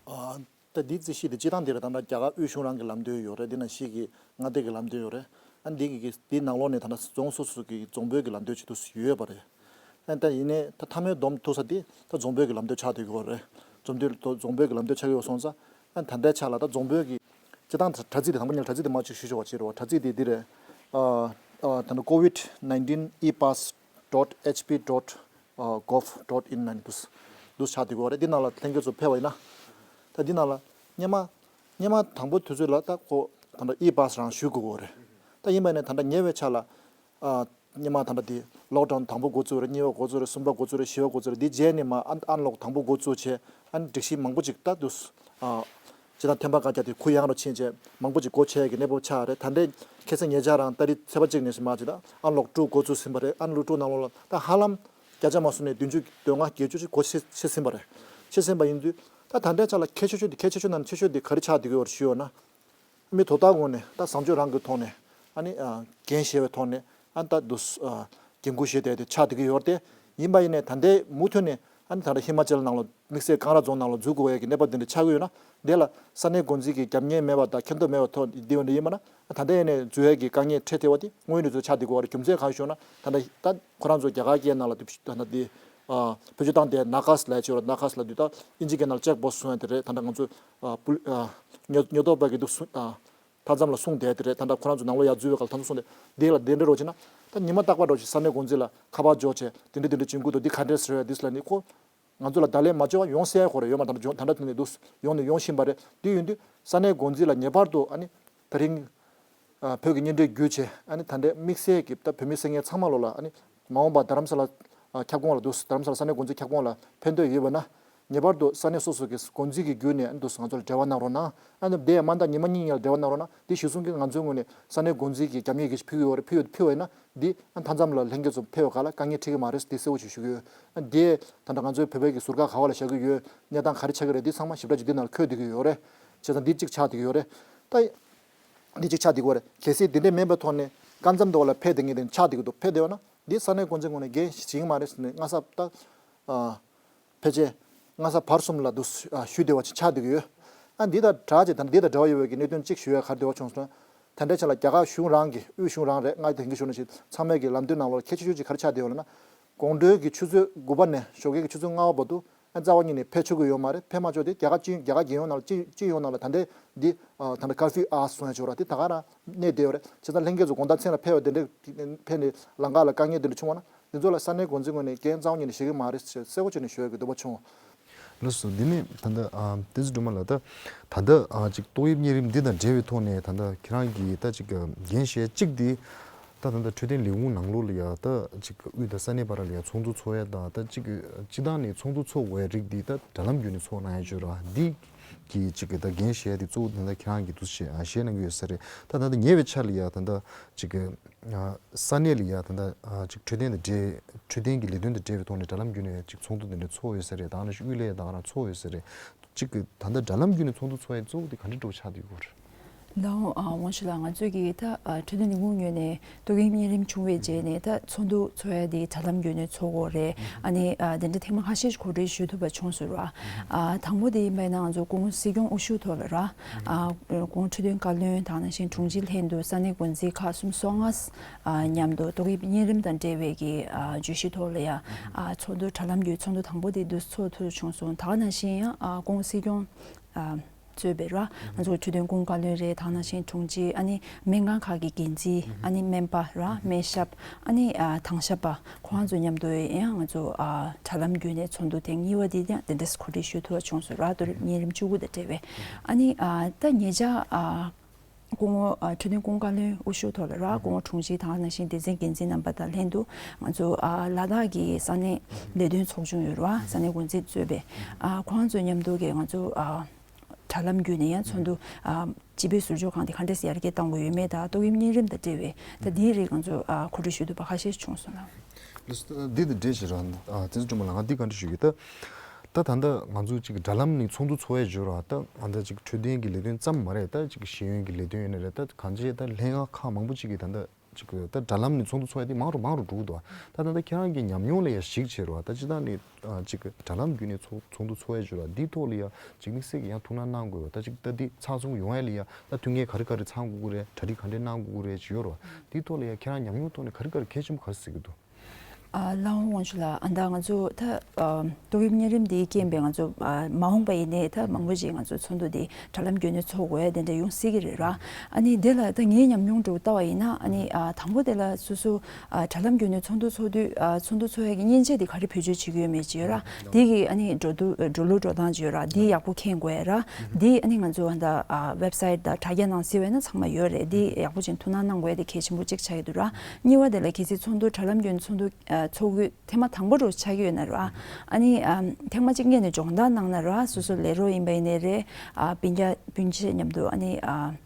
ཨ། ད་འདི་རྩིས་གཞི་དེ་སྤྱིར་བཏང་དེ་རེད། ད་ལྟ་རྒྱ་གར་དབུས་གཞུང་རང་གི་ལམ་སྟོན་ཡོད་རེད། འདི་ནང་བཞིན་གྱི་མངའ་སྡེ་གི་ལམ་སྟོན་ཡོད་རེད། ཨ་འདི་གི་འདི་ནང་ལོགས་ནས་ད་ལྟ་རྫོང་སོ་སོ་གི་རྫོང་དཔོན་གྱི་ལམ་སྟོན་བྱེད་དུ་ཡོད་པ་རེད། ཨ་ད་ཡིན་ནའི་ད་མཐའ་མའི་སྡོམ་ཐུག་ས་དེ་ད་རྫོང་དཔོན་གྱི་ལམ་སྟོན་ཆགས་བསྡད་ཡོད་རེད། རྫོང་དཔོན་རྫོང་དཔོན་གྱི་ལམ་སྟོན་ཆགས་ཡོད་སོང་ཙང་། ཨ་ད་ལྟའི་ཆ་ལ་ད་རྫོང་དཔོན་གྱི་སྤྱིར་བཏང་དྲ་ཚིགས་དེ་དང་པོ་ཉིད་དྲ་ཚིགས་དེ་མར་ཅིག་ཞུ་ཆོག་པ་བྱེད་རོགས། དྲ་ཚིགས་དེ་འདི་རེད། ཨ་ཨ་ད་ལྟ་ཀོ་ཝིད་ནའིན་ཊིན་ཨི་པཱས་ཌོཊ་ཨེཆ་པི་ཌོཊ་ཨ་གོབ་ཌོཊ་ཨིན་ནང་འདུག་འདུག་ཆགས་བསྡད་ཀྱི་ཡོད་རེད། འདི་ནང་ལ་ལྷན་རྒྱས་ཚོ་ཕེབས་པ་ཡིན་ན། ད་འདི་ནང་ལ་སྔོན་མ་སྔོན་མ་དང་པོ་དུས་ཚོད་ལ་ད་ཁོ་ད་ལྟ་ཨི་པཱས་རང་ཞུ་དགོས་ཀྱི་ཡོད་རེད། ད་ཡིན་པ་ནས་ད་ལྟ་ཉེ་བའི་ཆར་ལ་ཨ་སྔོན་མ་ད་ལྟ་འདི་ལོག་ཌའུན་དང་པོ་འགོ་བཙུགས་རེད། གཉིས་པ་འགོ་བཙུགས་རེད། གསུམ་པ་འགོ་བཙུགས་རེད། བཞི་པ་འགོ་བཙུགས་རེད། འདི་རྗེས་ནས་མར་ཨན་ཨན་ལོག་དང་པོ་འགོ་བཙུགས་བྱས། ཨ་ནི་སྒྲིག་གཞི་མང་པོ་ཅིག་ད་འདུག་ཨ་སྤྱིར་བཏང་ཐེམ་སྤང་བཀའ་རྒྱ་དེ་གུ་ཡངས་རུ་ཕྱིན་བྱས་མང་པོ་ཅིག་སྒོ་ཕྱེ་ཡས་ཀྱི་གནས་བབ་ཆགས་རེད། ད་ལྟའི་ཁ་སང་ཉེ་ཆར་རང་ཏ་རིག་ཚེས་པ་གཅིག་ནས་མར་ཅིག་ད་ཨན་ལོག་ཊུ་འགོ་བཙུགས་ཟིན་པ་རེད། ཨན་ལོག་ཊུ་ནང་ལོགས་ལ་ད་ཧ་ལམ་བརྒྱ་ཆ་མ་སོང་ནས་བདུན་ཅུ་དོན་ལྔ་བརྒྱད་ཅུ་ཅིག་སྒོ་ཕྱེ་ཕྱེ་ཟིན་པ་རེད། ཕྱེ་ཟིན་པ་ཡིན་དུས་ད་ད་ལྟའི་ཆ་ལ་གལ་ཆེ་ཤོས་དེ་གལ་ཆེ་ཤོས་ནང་ནས་ཆེ་ཤོས་དེ་ག་རེ་ཆགས་བསྡད་ཀྱི་ཡོད་རེད་ཞུས་ཡོད་ན། མི་དོ་བདག་ངོས་ནས་ད་བཟང་སྤྱོད་རང་གི་ཐོག་ནས་ཨ་ནི་ཨ་འགན་བཞེས་པའི་ཐོག་ནས་ཨ་ནི་ད་དུ་ཨ་འགན་འཁུར་བཞེས་བསྡད་དེ་ཆགས་བསྡད་ཀྱི་ཡོད་རེད་དེ། ཡིན་པ་ཡིན་ནའི་ད་ལྟའི་མུ་མཐུད་ནས་ཨ་ནི་ད་ལྟ་ཧི་མ་ཅལ་ནང་ལ་དམིགས་བསལ་ཀང་ར་རྫོང་ནང་ལ་འཛུལ་དགོས་ཡས་ཀྱི་གནས་བབ་དེ་འདྲ་ཆགས་ཀྱི་ཡོད་ན། དེ་ལ་ས་གནས་འགོ་འཛིན་གྱི་རྒྱབ་གཉེར་མེད་པ་དང་མཁྱེན་རྟོགས་མེད་པ་ཐོག་འདི་འདྲ་ཡིན་པ་ན། ད་ལྟ་ཡིན་ནའི་འཛུལ་ཡས་ཀྱི་དཀའ་ངལ་འཕྲད་བསྡད་པ་དེ་དངོས་ཡོད་གནས་ཚུལ་ཆགས་བསྡད་ཀྱི་ཡོད་རེད། རྒྱུ་མཚན་གང་ཞུ་ན། ད་ལྟ་ད་ཁོ་རང་ཚོ་རྒྱ་གར་སྐད་ནང་ལ་དེ་ད་ལྟ་དེ་ཨ་བེད་སྤྱོད་བཏང་སྟེ་ན་ཀཱས་ལབ་ཡས་ཅིག་ཡོད་རེད། ན་ཀཱས་ལབ་དུས་ད་ཨིན་ཇི་སྐད་ནང་ལ་ཅེག་བོག་སི་གསུང་ཡས་དེ་རེད། ད་ལྟ་ང་ཚོ་ཨ་པུ་ཨ་ཉོ་ཉོ་ཐོག་པ་གི་འདུག་གསུང་ཨ། མཐའ་མཚམས་ལ་སྲུང་བསྡད་དེ་རེད། ད་ལྟ་ཁོ་རང་ཚོ་ནང་ལོགས་ཡར་འཛུལ་བའི་སྐབས་ལ་མཐའ་མཚམས་སྲུང་བསྡད་དེ་ལ་འདི་འདྲ་རོ་བྱས་ན། ད་ཉི་མ་རྟག་པར་རོ་བྱས་ས་གནས་འགོ་འཛིན་ལ་ཁ་པར་འཇོག་བྱས་དེ་འདྲ་དེ་འདྲ་བྱེད་དགོས་འདུག་འདི་ག་འདྲས་ཟེར་བས་འདི་ལ་ནི་ཁོ་ང་ཚོ་ལ་བརྡ་ལན་མ་བྱས་པ་ཡོང་སྲིད་ཡ་ཁོ་རེ་ཡོད་མ། ད་ལྟ་ད་ལྟ་དེ་ནས་འདུག་ཡོང་ནས་ཡོང་བཞིན་པ་རེད། འདི་ཡིན་དུས་ས་གནས་འགོ་འཛིན་ལ་ངེས་པར་དུ་ཨ་ནི་ད་རིང་ཨ་བོད་ཀྱི་གཉེན་འབྲེལ་བརྒྱུད་བྱས་ཨ་ནི་ད་ལྟའི་དམིགས་བསལ་གྱི་ད་བོད་མི་སེར་ངན་ཚང་མ་ལོ་ལ་ཨ་ནི་མ་འོངས་པ་རྡ་རམ་ས་ལ་ཨ་ཁྱབ་ཁོངས་ལ་འདུག་རྡ་རམ་ས་ལ་ས་གནས་འགོ་འཛིན་ཁྱབ་ཁོངས་ལ་ཕན་ཐོགས་ཡོད་པ་ན། ངེས་པར་དུ་ས་གནས་སོ་སོ་གི་འགོ་འཛིན་གྱི་བརྒྱུད་ནས་འདུག་ང་ཚོ་ལ་འབྲེལ་བ་གནང་རོགས་གནང་། ཨ་ནི་དེ་ཡང་མ་འདང་ཉི་མ་གཉིས་གཉིས་ལ་འབྲེལ་བ་གནང་རོགས་གནང་། དེ་གཞི་བཟུང་གིས་ང་ཚོའི་ངོས་ནས་ས་གནས་འགོ་འཛིན་གྱི་རྒྱབ་གཉེར་གྱི་ཕུལ་ཡོད་རེད། ཕུལ་ཡོད་ཕུལ་བ་ཡིན་ན་འདི་ཨ་མཐའ་མཚམས་ལ་ལྷན་རྒྱས་ཚོ་ཕེབས་པའི་སྐབས་ལ་དཀའ་ངལ་འཕྲད་ཀྱི་མ་རེད། དེ་གསལ་པོ་ཞིག་ཞུ་གི་ཡོད། ཨ་དེ་ད་ལྟ་ང་ཚོའི་བོད་པའི་གི་ཟུར་བཀག་ག་བ་ལ་བཞག་གི་ཡོད། གནས་སྟངས་ག་རེ་ཆགས་ཀྱི་རེད། འདི་ཚང་མ་ཞིབ་ཕྲ་ཅིག་འདི་ནང་ལ་འཁོད་བསྡད་ཀྱི་ཡོད་རེད། བྱས་ཙང་འདི་གཅིག་ཆགས་བསྡད་ཀྱི་ཡོད་རེད། ད་འདི་གཅིག་ཆགས་བསྡད་ཀྱི་ཡོད་རེད། གལ་སྲིད་འདི་འདྲ་མིན་པའི་ཐོག་ནས་སྐབས་མཚམས་དེ་བ་ལ་ཕེབས་བསྡད་མཁན་དེ་ཆགས་བསྡད་ཀྱི་འདུག་ཕེབས་བསྡད་པ་ན་འདི་ས་གནས་འགོ་འཛིན་ངོས་ནས་འགན་བཞེས་ཀྱི་མ་རེད་ཟེར་ནས་སྔ་ས་ད་ཨ། ཕལ་ཆེར་སྔ་ས་བར་གསུམ་ལ་འདུག་ཨ་ཞུ་བདེ་བ་ཅིག་ཆགས་བསྡད་ཀྱི་ཡོད། ཨ་འདི་དང་འདྲ་ཅིག་དང་འདི་དང་འདྲ་བ་ཡོད་པའི་གི་གནད་དོན་གཅིག་ཞུ་ཡ་ག་རེ་བདེ་བ་བྱུང་སོང་། དེ་འདྲའི་ཆ་ལ་རྒྱ་གར་གཞུང་རང་གི་དབུས་གཞུང་རང་རེད། ང་དེང་གི་གཞུང་ནང་བཞིན་ཚང་མས་ཀྱི་ལམ་སྟོན་ནང་ལོགས་ལ་གལ་ཆེ་ཤོས་ཅིག་ག་རེ་ཆགས་བསྡད་ཡོད་ལབ་ན། དགོང་དྲོའི་གི་ཆུ་ཚོད་དགུ་པ་ནས་ཞོགས་ཀའི་གི་ཆུ་ཚོད་ལྔ་པ་བར་དུ་ཨ་རྩ་བ་ཉིད་ནས་ཕེབས་ཆོག་གི་ཡོད་མ་རེད། ཕེབས་མ་ཆོག་དེ་རྒྱ་གར་སྤྱི་རྒྱ་གར་རྒྱལ་ཡོངས་ནང་ལ་སྤྱི་སྤྱི་ཡོངས་ནང་ལ་ད་ལྟའི་འདི་ཨ་ད་ལྟ་ཀར་ཕིའུ་ཨ་སོང་ཡ་ཅིག་ཡོད་ར། དེ་ད་ག་རང་གནས་བསྡད་ཡོད་རེད། བྱས་ཙང་ལྷན་རྒྱས་ཚོ་དགོང་དག་མཚན་ལ་ཕེབས་པ་དེ་འདྲ་ཕེབས་ནས་ལམ་ཁ་ལ་དཀའ་ངལ་དེ་འདྲ་བྱུང་བ་ན། འདི་ཚོ་ལ་ས་གནས་འགོ་འཛིན་ངོས་ནས་འགན་རྩ་བ་ཉིད་ནས་བཞེས་ཀྱི་མ་རེད་ཟེར་གསལ་པོ་བྱས་ནས་ཞུ་ཡ་གི་འདོད་པ་བྱུང་། ལགས་སོ། འདི་ནས་ད་ལྟ་ཨ་བསྟན་འཛིན་སྒྲོལ་མ་ལགས། ད་ད་ལྟ་ཨ་ཅིག་ཏོག་དབྱིབས་གཉན་རིམས་འདི་དང་འབྲེལ་བའི་ཐོག་ནས་ད་ལྟ་ཁྱེད་རང་གིས་ད་ཅིག་འགན་བཞེས་གཅིག་འདི་ད་ད་ལྟ་འཕྲོད་བསྟེན་ལས་ཁུངས་ནང་ལོགས་ལ་ཡ་ད་ཅིག་དབུས་དང་ས་གནས་བར་ལ་ཡ་ཚོགས་འདུ་ཚོགས་ཡ་དང་། ད་ཅིག་སྤྱི་བཏང་ནས་ཚོགས་འདུ་ཚོགས་དགོས་ཡ་རིགས་འདི་ད་དྲ་ལམ་བརྒྱུད་ནས་ཚོགས་གནང་ཡ་བྱོས་ར། འདི་གི་ཅིག་གི་ད་འགན་བཞེས་ཡ་དེ་གཙོ་བོ་ད་ལྟ་ཁྱེད་རང་གིས་འདུག་སེ་བཞེས་ཨ་བཞེས་གནང་གི་ཡོད་ས་རེད། ད་ད་ལྟ་ཉེ་བའི་ཆར་ལ་ཡ་ད་ལྟ་ཅིག་གི་ཨ་ས་གནས་ལ་ཡ་ད་ལྟ་ཨ་ཅིག་འཕྲོད་བསྟེན་དང་འབྲེལ་འཕྲོད་བསྟེན་གྱི་ལས་དོན་དང་འབྲེལ་བའི་ཐོག་ནས་དྲ་ལམ་བརྒྱུད་ནས་ཅིག་ཚོགས་འདུ་དེ་འདྲ་ཚོགས་ཡོད་ས་རེད། ད་ག་ནང་བཞིན་དབུས་ལ་ཡ་ད་ག་རང་ཚོགས་ཡོད་ས་རེད། ཅིག་གི་ད་ལྟ་དྲ་ལམ་བརྒྱུད་ནས་ཚོགས་འདུ་ཚོགས་ཡ་གཙོ་བོ་དེ་ག་འདྲ་འདྲ་བོ་ཆགས་བསྡད་ཡོད་རེད། ལགས་འོང་། ཨ་ཝང་ཞི་ལགས། ང་ཚོས་ཀྱི་ད་ཨ་འཕྲོད་བསྟེན་ལས་ཁུངས་ངོས་ནས་ཏོག་དབྱིབས་གཉན་རིམས་བྱུང་བའི་རྗེས་ནས་ད་ཚོགས་འདུ་ཚོགས་ཡ་དེ་དྲ་ལམ་བརྒྱུད་ནས་ཚོགས་དགོས་རེད། ཨ་ནི་ཨ་དེ་འདྲ་ཐེངས་མ་ཁ་ཤས་ཤིག་གོ་སྒྲིག་ཞུ་ཐུབ་པ་བྱུང་སོང་ར། ཨ་དང་པོ་དེ་ཡིན་པ་ཡིན་ན་ང་ཚོ་སྐུ་ངོ་སྲིད་སྐྱོང་དབུ་བཞུགས་ཐོག་ལ་ར། ཨ་སྐུ་ངོ་འཕྲོད་བསྟེན་བཀའ་བློན་དང་ནང་བཞིན་དྲུང་ཆེ་ལྷན་དུ་ས་གནས་འགོ་འཛིན་ཁག་སུམ་ཅུ་སོ་ལྔ་ཨ་མཉམ་དུ་ཏོག་དབྱིབས་གཉན་རིམས་དང་འབྲེལ་བའི་གི་ཨ་བརྗོད་གཞི་ཐོག་ལ་ཡ་ཨ་ཚོགས་འདུ་དྲ་ལམ་བརྒྱུད་ཚོགས་འདུ་དང་པོ་དེ་འདུག་ཚོགས་ཐུབ་བྱུང་སོང་། ད་ག་ནང་བཞིན་ཡང་ཨ་སྐུ་ངོ་སྲིད་སྐྱོང་ཨ་ གཙོས་པའི་ར་ང་ཚོ་འཕྲོད་བསྟེན་ཀུན་དགའ་བློན་རེད། ད་ནང་བཞིན་དྲུང་ཆེ། ཨ་ནི་སྨན་ཁང་ཁག་གི་འགན་འཛིན། ཨ་ནི་སྨན་པ་ར་སྨན་ཞབས། ཨ་ནི་ཨ་དྭང་ཞབས་པ། ཁོང་ཚོ་མཉམ་དུ་ཡང་ང་ཚོ་ཨ་དྲ་ལམ་བརྒྱུད་ནས་ཚོགས་འདུ་ཐེངས་གཉིས་པ་འདི་ཡང་དེ་འདྲ་གོ་སྒྲིག་ཞུ་ཐུབ་པ་བྱུང་སོང་ར། ཏོག་དབྱིབས་གཉན་རིམས་བཅུ་དགུ་དང་འབྲེལ་བའི། ཨ་ནི་ཨ་ད་ཉེ་ཆར་ཨ་སྐུ་ངོ་ཨ་འཕྲོད་བསྟེན་ཀུན་དགའ་བློན་དབུ་བཞུགས་ཐོག་ལ་ར་སྐུ་ངོ་དྲུང་ཆེ་དང་ནང་བཞིན་སྡེ་ཚན་འགན་འཛིན་རྣམ་པ་དང་ལྷན་དུ་ང་ཚོ་ཨ་ལ་དྭགས་ཀྱི་ས་གནས་ལས་དོན་ཚོགས་ཆུང་ཡོད་ར། ས་གནས་འགོ་འཛིན་གཙོས་པའི་ཨ་ཁོང་ཚོ་མཉམ་དུ་གི་ང་ཚོ་ཨ་དྲ་ལམ་བརྒྱུད་ནས་ཡང་ཚོགས་འདུ་ཨ་སྤྱི་པའི་ཟུར་འཇོག་ཁང་དེ་ག་འདྲས་ཡར་རྒྱས་གཏང་དགོས་ཡོད་མེད་དང་ཏོག་དབྱིབས་གཉན་རིམས་དང་འབྲེལ་བའི་ད་འདིའི་རིགས་ང་ཚོ་ཨ་གོ་སྒྲིག་ཞུ་ཐུབ་པ་ཁ་ཤས་ཤིག་བྱུང་སོང་ལ། འདི་དང་འབྲེལ་བཞིན་རང་ཨ་བསྟན་འཛིན་སྒྲོལ་མ་ལགས། ང་འདི་བཀའ་འདྲི་ཞུ་གི། ད་ད་ད་ལྟ་ང་ཚོ་ཅིག་དྲ་ལམ་ནས་ཚོགས་འདུ་འཚོགས་ཡས་བརྗོད་ར། ད་ང་ད་ཅིག་འཕྲོད་བསྟེན་གྱི་ལས་དོན་ཙམ་མ་རེད། ད་ཅིག་ཤེས་ཡོན་གྱི་ལས་དོན་ཡིན་ན་རེད། ད་གང་ཅི་ད་ལྷན་ཁག་ཁག་མང་པོ་ཅིག་གིས་ད་ལྟ་ཅིག་ད་དྲ་ལམ་ནས་ཚོགས་འདུ་འཚོགས་ཡས་དེ་མང་རུ་མང་རུ་འགྲོ་གི་འདུག་ད་ད་ལྟ་ཁྱེད་རང་གི་ཉམས་མྱོང་ལ་ཡང་གཞིགས་བྱས་ར། ད་སྤྱིར་བཏང་ནས་ཨ་ཅིག་དྲ་ལམ་བརྒྱུད་ནས་ཚོགས་ཚོགས་འདུ་འཚོགས་ཡས་བརྗོད་ར། འདིའི་ཐོག་ལ་ཡང་ཅིག་དམིགས་བསལ་གྱི་ཡང་ཐུགས་སྣང་གནང་དགོས་པ། ད་ཅིག་ད་འདི་ཚགས་ཚུད་ཡོང་ཡས་ལ་ཡང་ད་ཐུགས་འགན་ག་རེ་ག་རེ་ཚང་དགོས་ཀྱི་རེད། གྲ་སྒྲིག་ག་འདྲས་གནང་དགོས་ཀྱི་རེད་ཅིག་ཡོད་ར། འདིའི་ཐོག་ལ་ཡང་ཁྱེད་རང་ཉམས་མྱོང་ཐོག་ནས་ག་རེ་ག་རེ་གལ་ཆེན་པོ་ག་རེ་གཟིགས་ཀྱི་འདུག་ཨ་ལགས་དབང་ཕྱུག་ལགས། ཨ་ད་ང་ཚོ་ད་ཨ་ཏོག་དབྱིབས་གཉན་རིམས་འདིའི་རྐྱེན་པས་ང་ཚོ་ཨ་མ་འོངས་པ་ཡིན་ནའི་ད་མང་པོ་ཅིག་ང་ཚོ་ཚོགས་འདུ་འདི་དྲ་ལམ་བརྒྱུད་ནས་འཚོགས་དགོས་དེ་འདྲ་ཡོང་སྲིད་ཀྱི་རེད་ར། ཨ་ནི་དེ་ལ་ད་ངའི་ཉམས་མྱོང་འདྲ་བོ་ལྟ་བ་ཡིན་ན། ཨ་ནི་ཨ་དང་པོ་དེ་ལ་སོ་སོ་ཨ་དྲ་ལམ་བརྒྱུད་ནས་ཚོགས་འདུ་འཚོགས་དུས་ཨ་ཚོགས་འདུ་འཚོགས་ཡས་ཀྱི་མཉེན་ཆས་དེ་ག་རེ་བེད་སྤྱོད་བྱེད་ཀྱི་ཡོད་མེད་ཅིག་ཡོད་ར། དེ་གི་ཨ་ནི་འགྲོ་དུས་འགྲོ་ལུགས་འགྲོ་སྟངས་ཅིག་ཡོད་ར། དེ་ཡག་པོ་མཁྱེན་དགོས་ར། དེ་ཨ་ནི་ང་ཚོ་ད་ཨ་ཝེབ་སའིཊ་དང་དྲ་རྒྱ་ནང་གཟིགས་པ་ཡིན་ན་ཚང་མ་ཡོད་རེད། དེ་ཡག་པོ་ཅིག་ཐུགས་སྣང་གནང་དགོས་ཡས་དེ་གལ་ཆེན་པོ་གཅིག་ཆགས་ཀྱི་འདུག་ར། གཉིས་པ་དེ་ལ་གལ་སྲིད་ཚོགས་འདུ་དྲ་ལམ་བརྒྱུད་ནས་ཚོགས་འདུ་ཨ་འཚོགས་དུས་ཐེངས་མ་དང་པོ་འདྲ་བོ་ཆགས་ཀྱི་ཡོད་ན་ར། ཨ་ནི་ཨ་ཐེངས་མ་གཅིག་སྔོན་ནས་སྦྱོང་བརྡར་གནང་ན་ར། སོ་སོ་ལས་རོགས་ཡིན་པ་ཡིན་ནའི་རེད། ཨ་སྤུན་ཀྱག་སྤུན་མཆེད་མཉམ་དུ་ཨ་ནི་ཨ་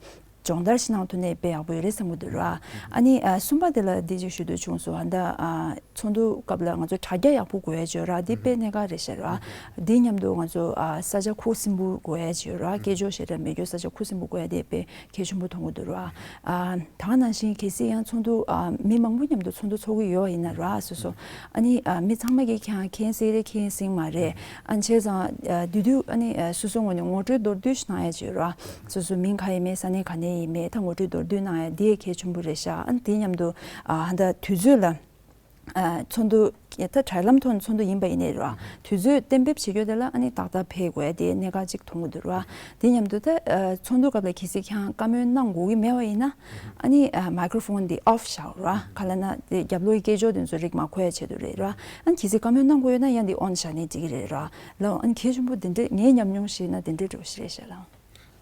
སྦྱོང་བརྡར་ཞིག་གནང་ཐུབ་ན་དཔེ་ཡག་པོ་ཡོད་རེད་བསམ་གྱི་འདུག་ར། ཨ་ནི་ཨ་གསུམ་པ་དེ་ལ་འདི་ཅིག་ཞུ་འདོད་བྱུང་སོང་། ཨ་ད་ཨ་ཚོགས་འདུ་སྐབས་ལ་ང་ཚོ་དྲ་རྒྱ་ཡག་པོ་དགོས་ཡ་ཅིག་ཡོད་ར། འདི་དཔེ་གནད་འགག་རེད་ཤག་ར། འདི་མཉམ་དུ་ང་ཚོ་ཨ་ས་ཆ་ཁུ་སིམ་པོ་དགོས་ཡ་ཅིག་ཡོད་ར། སྐད་ཅོར་ཞེ་དྲག་མེད་རྒྱུ་ས་ཆ་ཁུ་སིམ་པོ་དགོས་ཡ་དེ་དཔེ་གལ་ཆེན་པོ་མཐོང་གི་འདུག་ར། ཨ་ད་ནང་བཞིན་གལ་སྲིད་ཡང་ཚོགས་འདུ་ཨ་མི་མང་པོ་མཉམ་དུ་ཚོགས་འདུ་འཚོགས་ཀྱི་ཡོད་པ་ཡིན་ན་ར། སོ་སོ་ཨ་ནི་ཨ་མི་ཚང་མ་གིས་ཀྱང་མཁྱེན་གསལ་རེད། མཁྱེན་གསལ་མ་རེད། ཨ་ནི་བྱས་ཙང་ཨ་དེ་དུས་ཨ་ནི་ཨ་སོ་སོའི་ངོས་ནས་ངོ་སྤྲོད་མདོར་བསྡུས་ཤིག་གནང་ཡ་ཅིག་ཡོད་ར། སོ་སོ་མིང་ག་ཡིན་མིན། ས་གནས་ག་ནས་ཡིན་མིན། ད་ངོ་སྤྲོད་མདོར་བསྡུས་གནང་ཡ་དེ་གལ་ཆེན་པོ་རེད་ཤག་ཨ་ནི་དེ་མཉམ་དུ་ཨ་ད་དུས་ཚོད་ལ། ཨ་ཚོགས་འདུ་ད་དྲ་ལམ་ཐོག་ནས་ཚོགས་འདུ་ཡིན་པ་ཡིན་ནའི་ར། དུས་ཚོད་གཏན་འབེབས་བྱེད་རྒྱུ་དེ་ལ་ཨ་ནི་ཏག་ཏག་ཕེབས་དགོས་དེ་གནད་འགག་ཅིག་མཐོང་གི་འདུག་ར། དེ་མཉམ་དུ་ད་ཨ་ཚོགས་འདུ་སྐབས་ལ་གལ་སྲིད་ཁྱེད་རང་བཀའ་མོལ་གནང་དགོས་ཀྱི་མེད་པ་ཡིན་ན། ཨ་ནི་ཨ་མའི་ཀྲོ་ཕོན་འདི་ཨོཕ་བཞག་ར། ག་ལབ་ན་དེ་རྒྱབ་ལོགས་ཀྱི་སྐད་ཅོར་དེ་ཚོ་རིག་མ་གོ་ཡ་ཆེད་དུ་རེད་ར། ཨ་ནི་གལ་སྲིད་བཀའ་མོལ་གནང་དགོས་ཡོད་ན་ཡང་འདི་ཨོན་བཞག་ནས་འགྲིག་གི་རེད་ར། ལགས། ཨ་ནི་གལ་ཆེན་པོ་དེ་འདྲས་ངའི་ཉམས་མྱོང་བཤད་ན་དེ་འདྲས་འདྲ་བོ་ཞིག་རེད་ཤག་ལགས།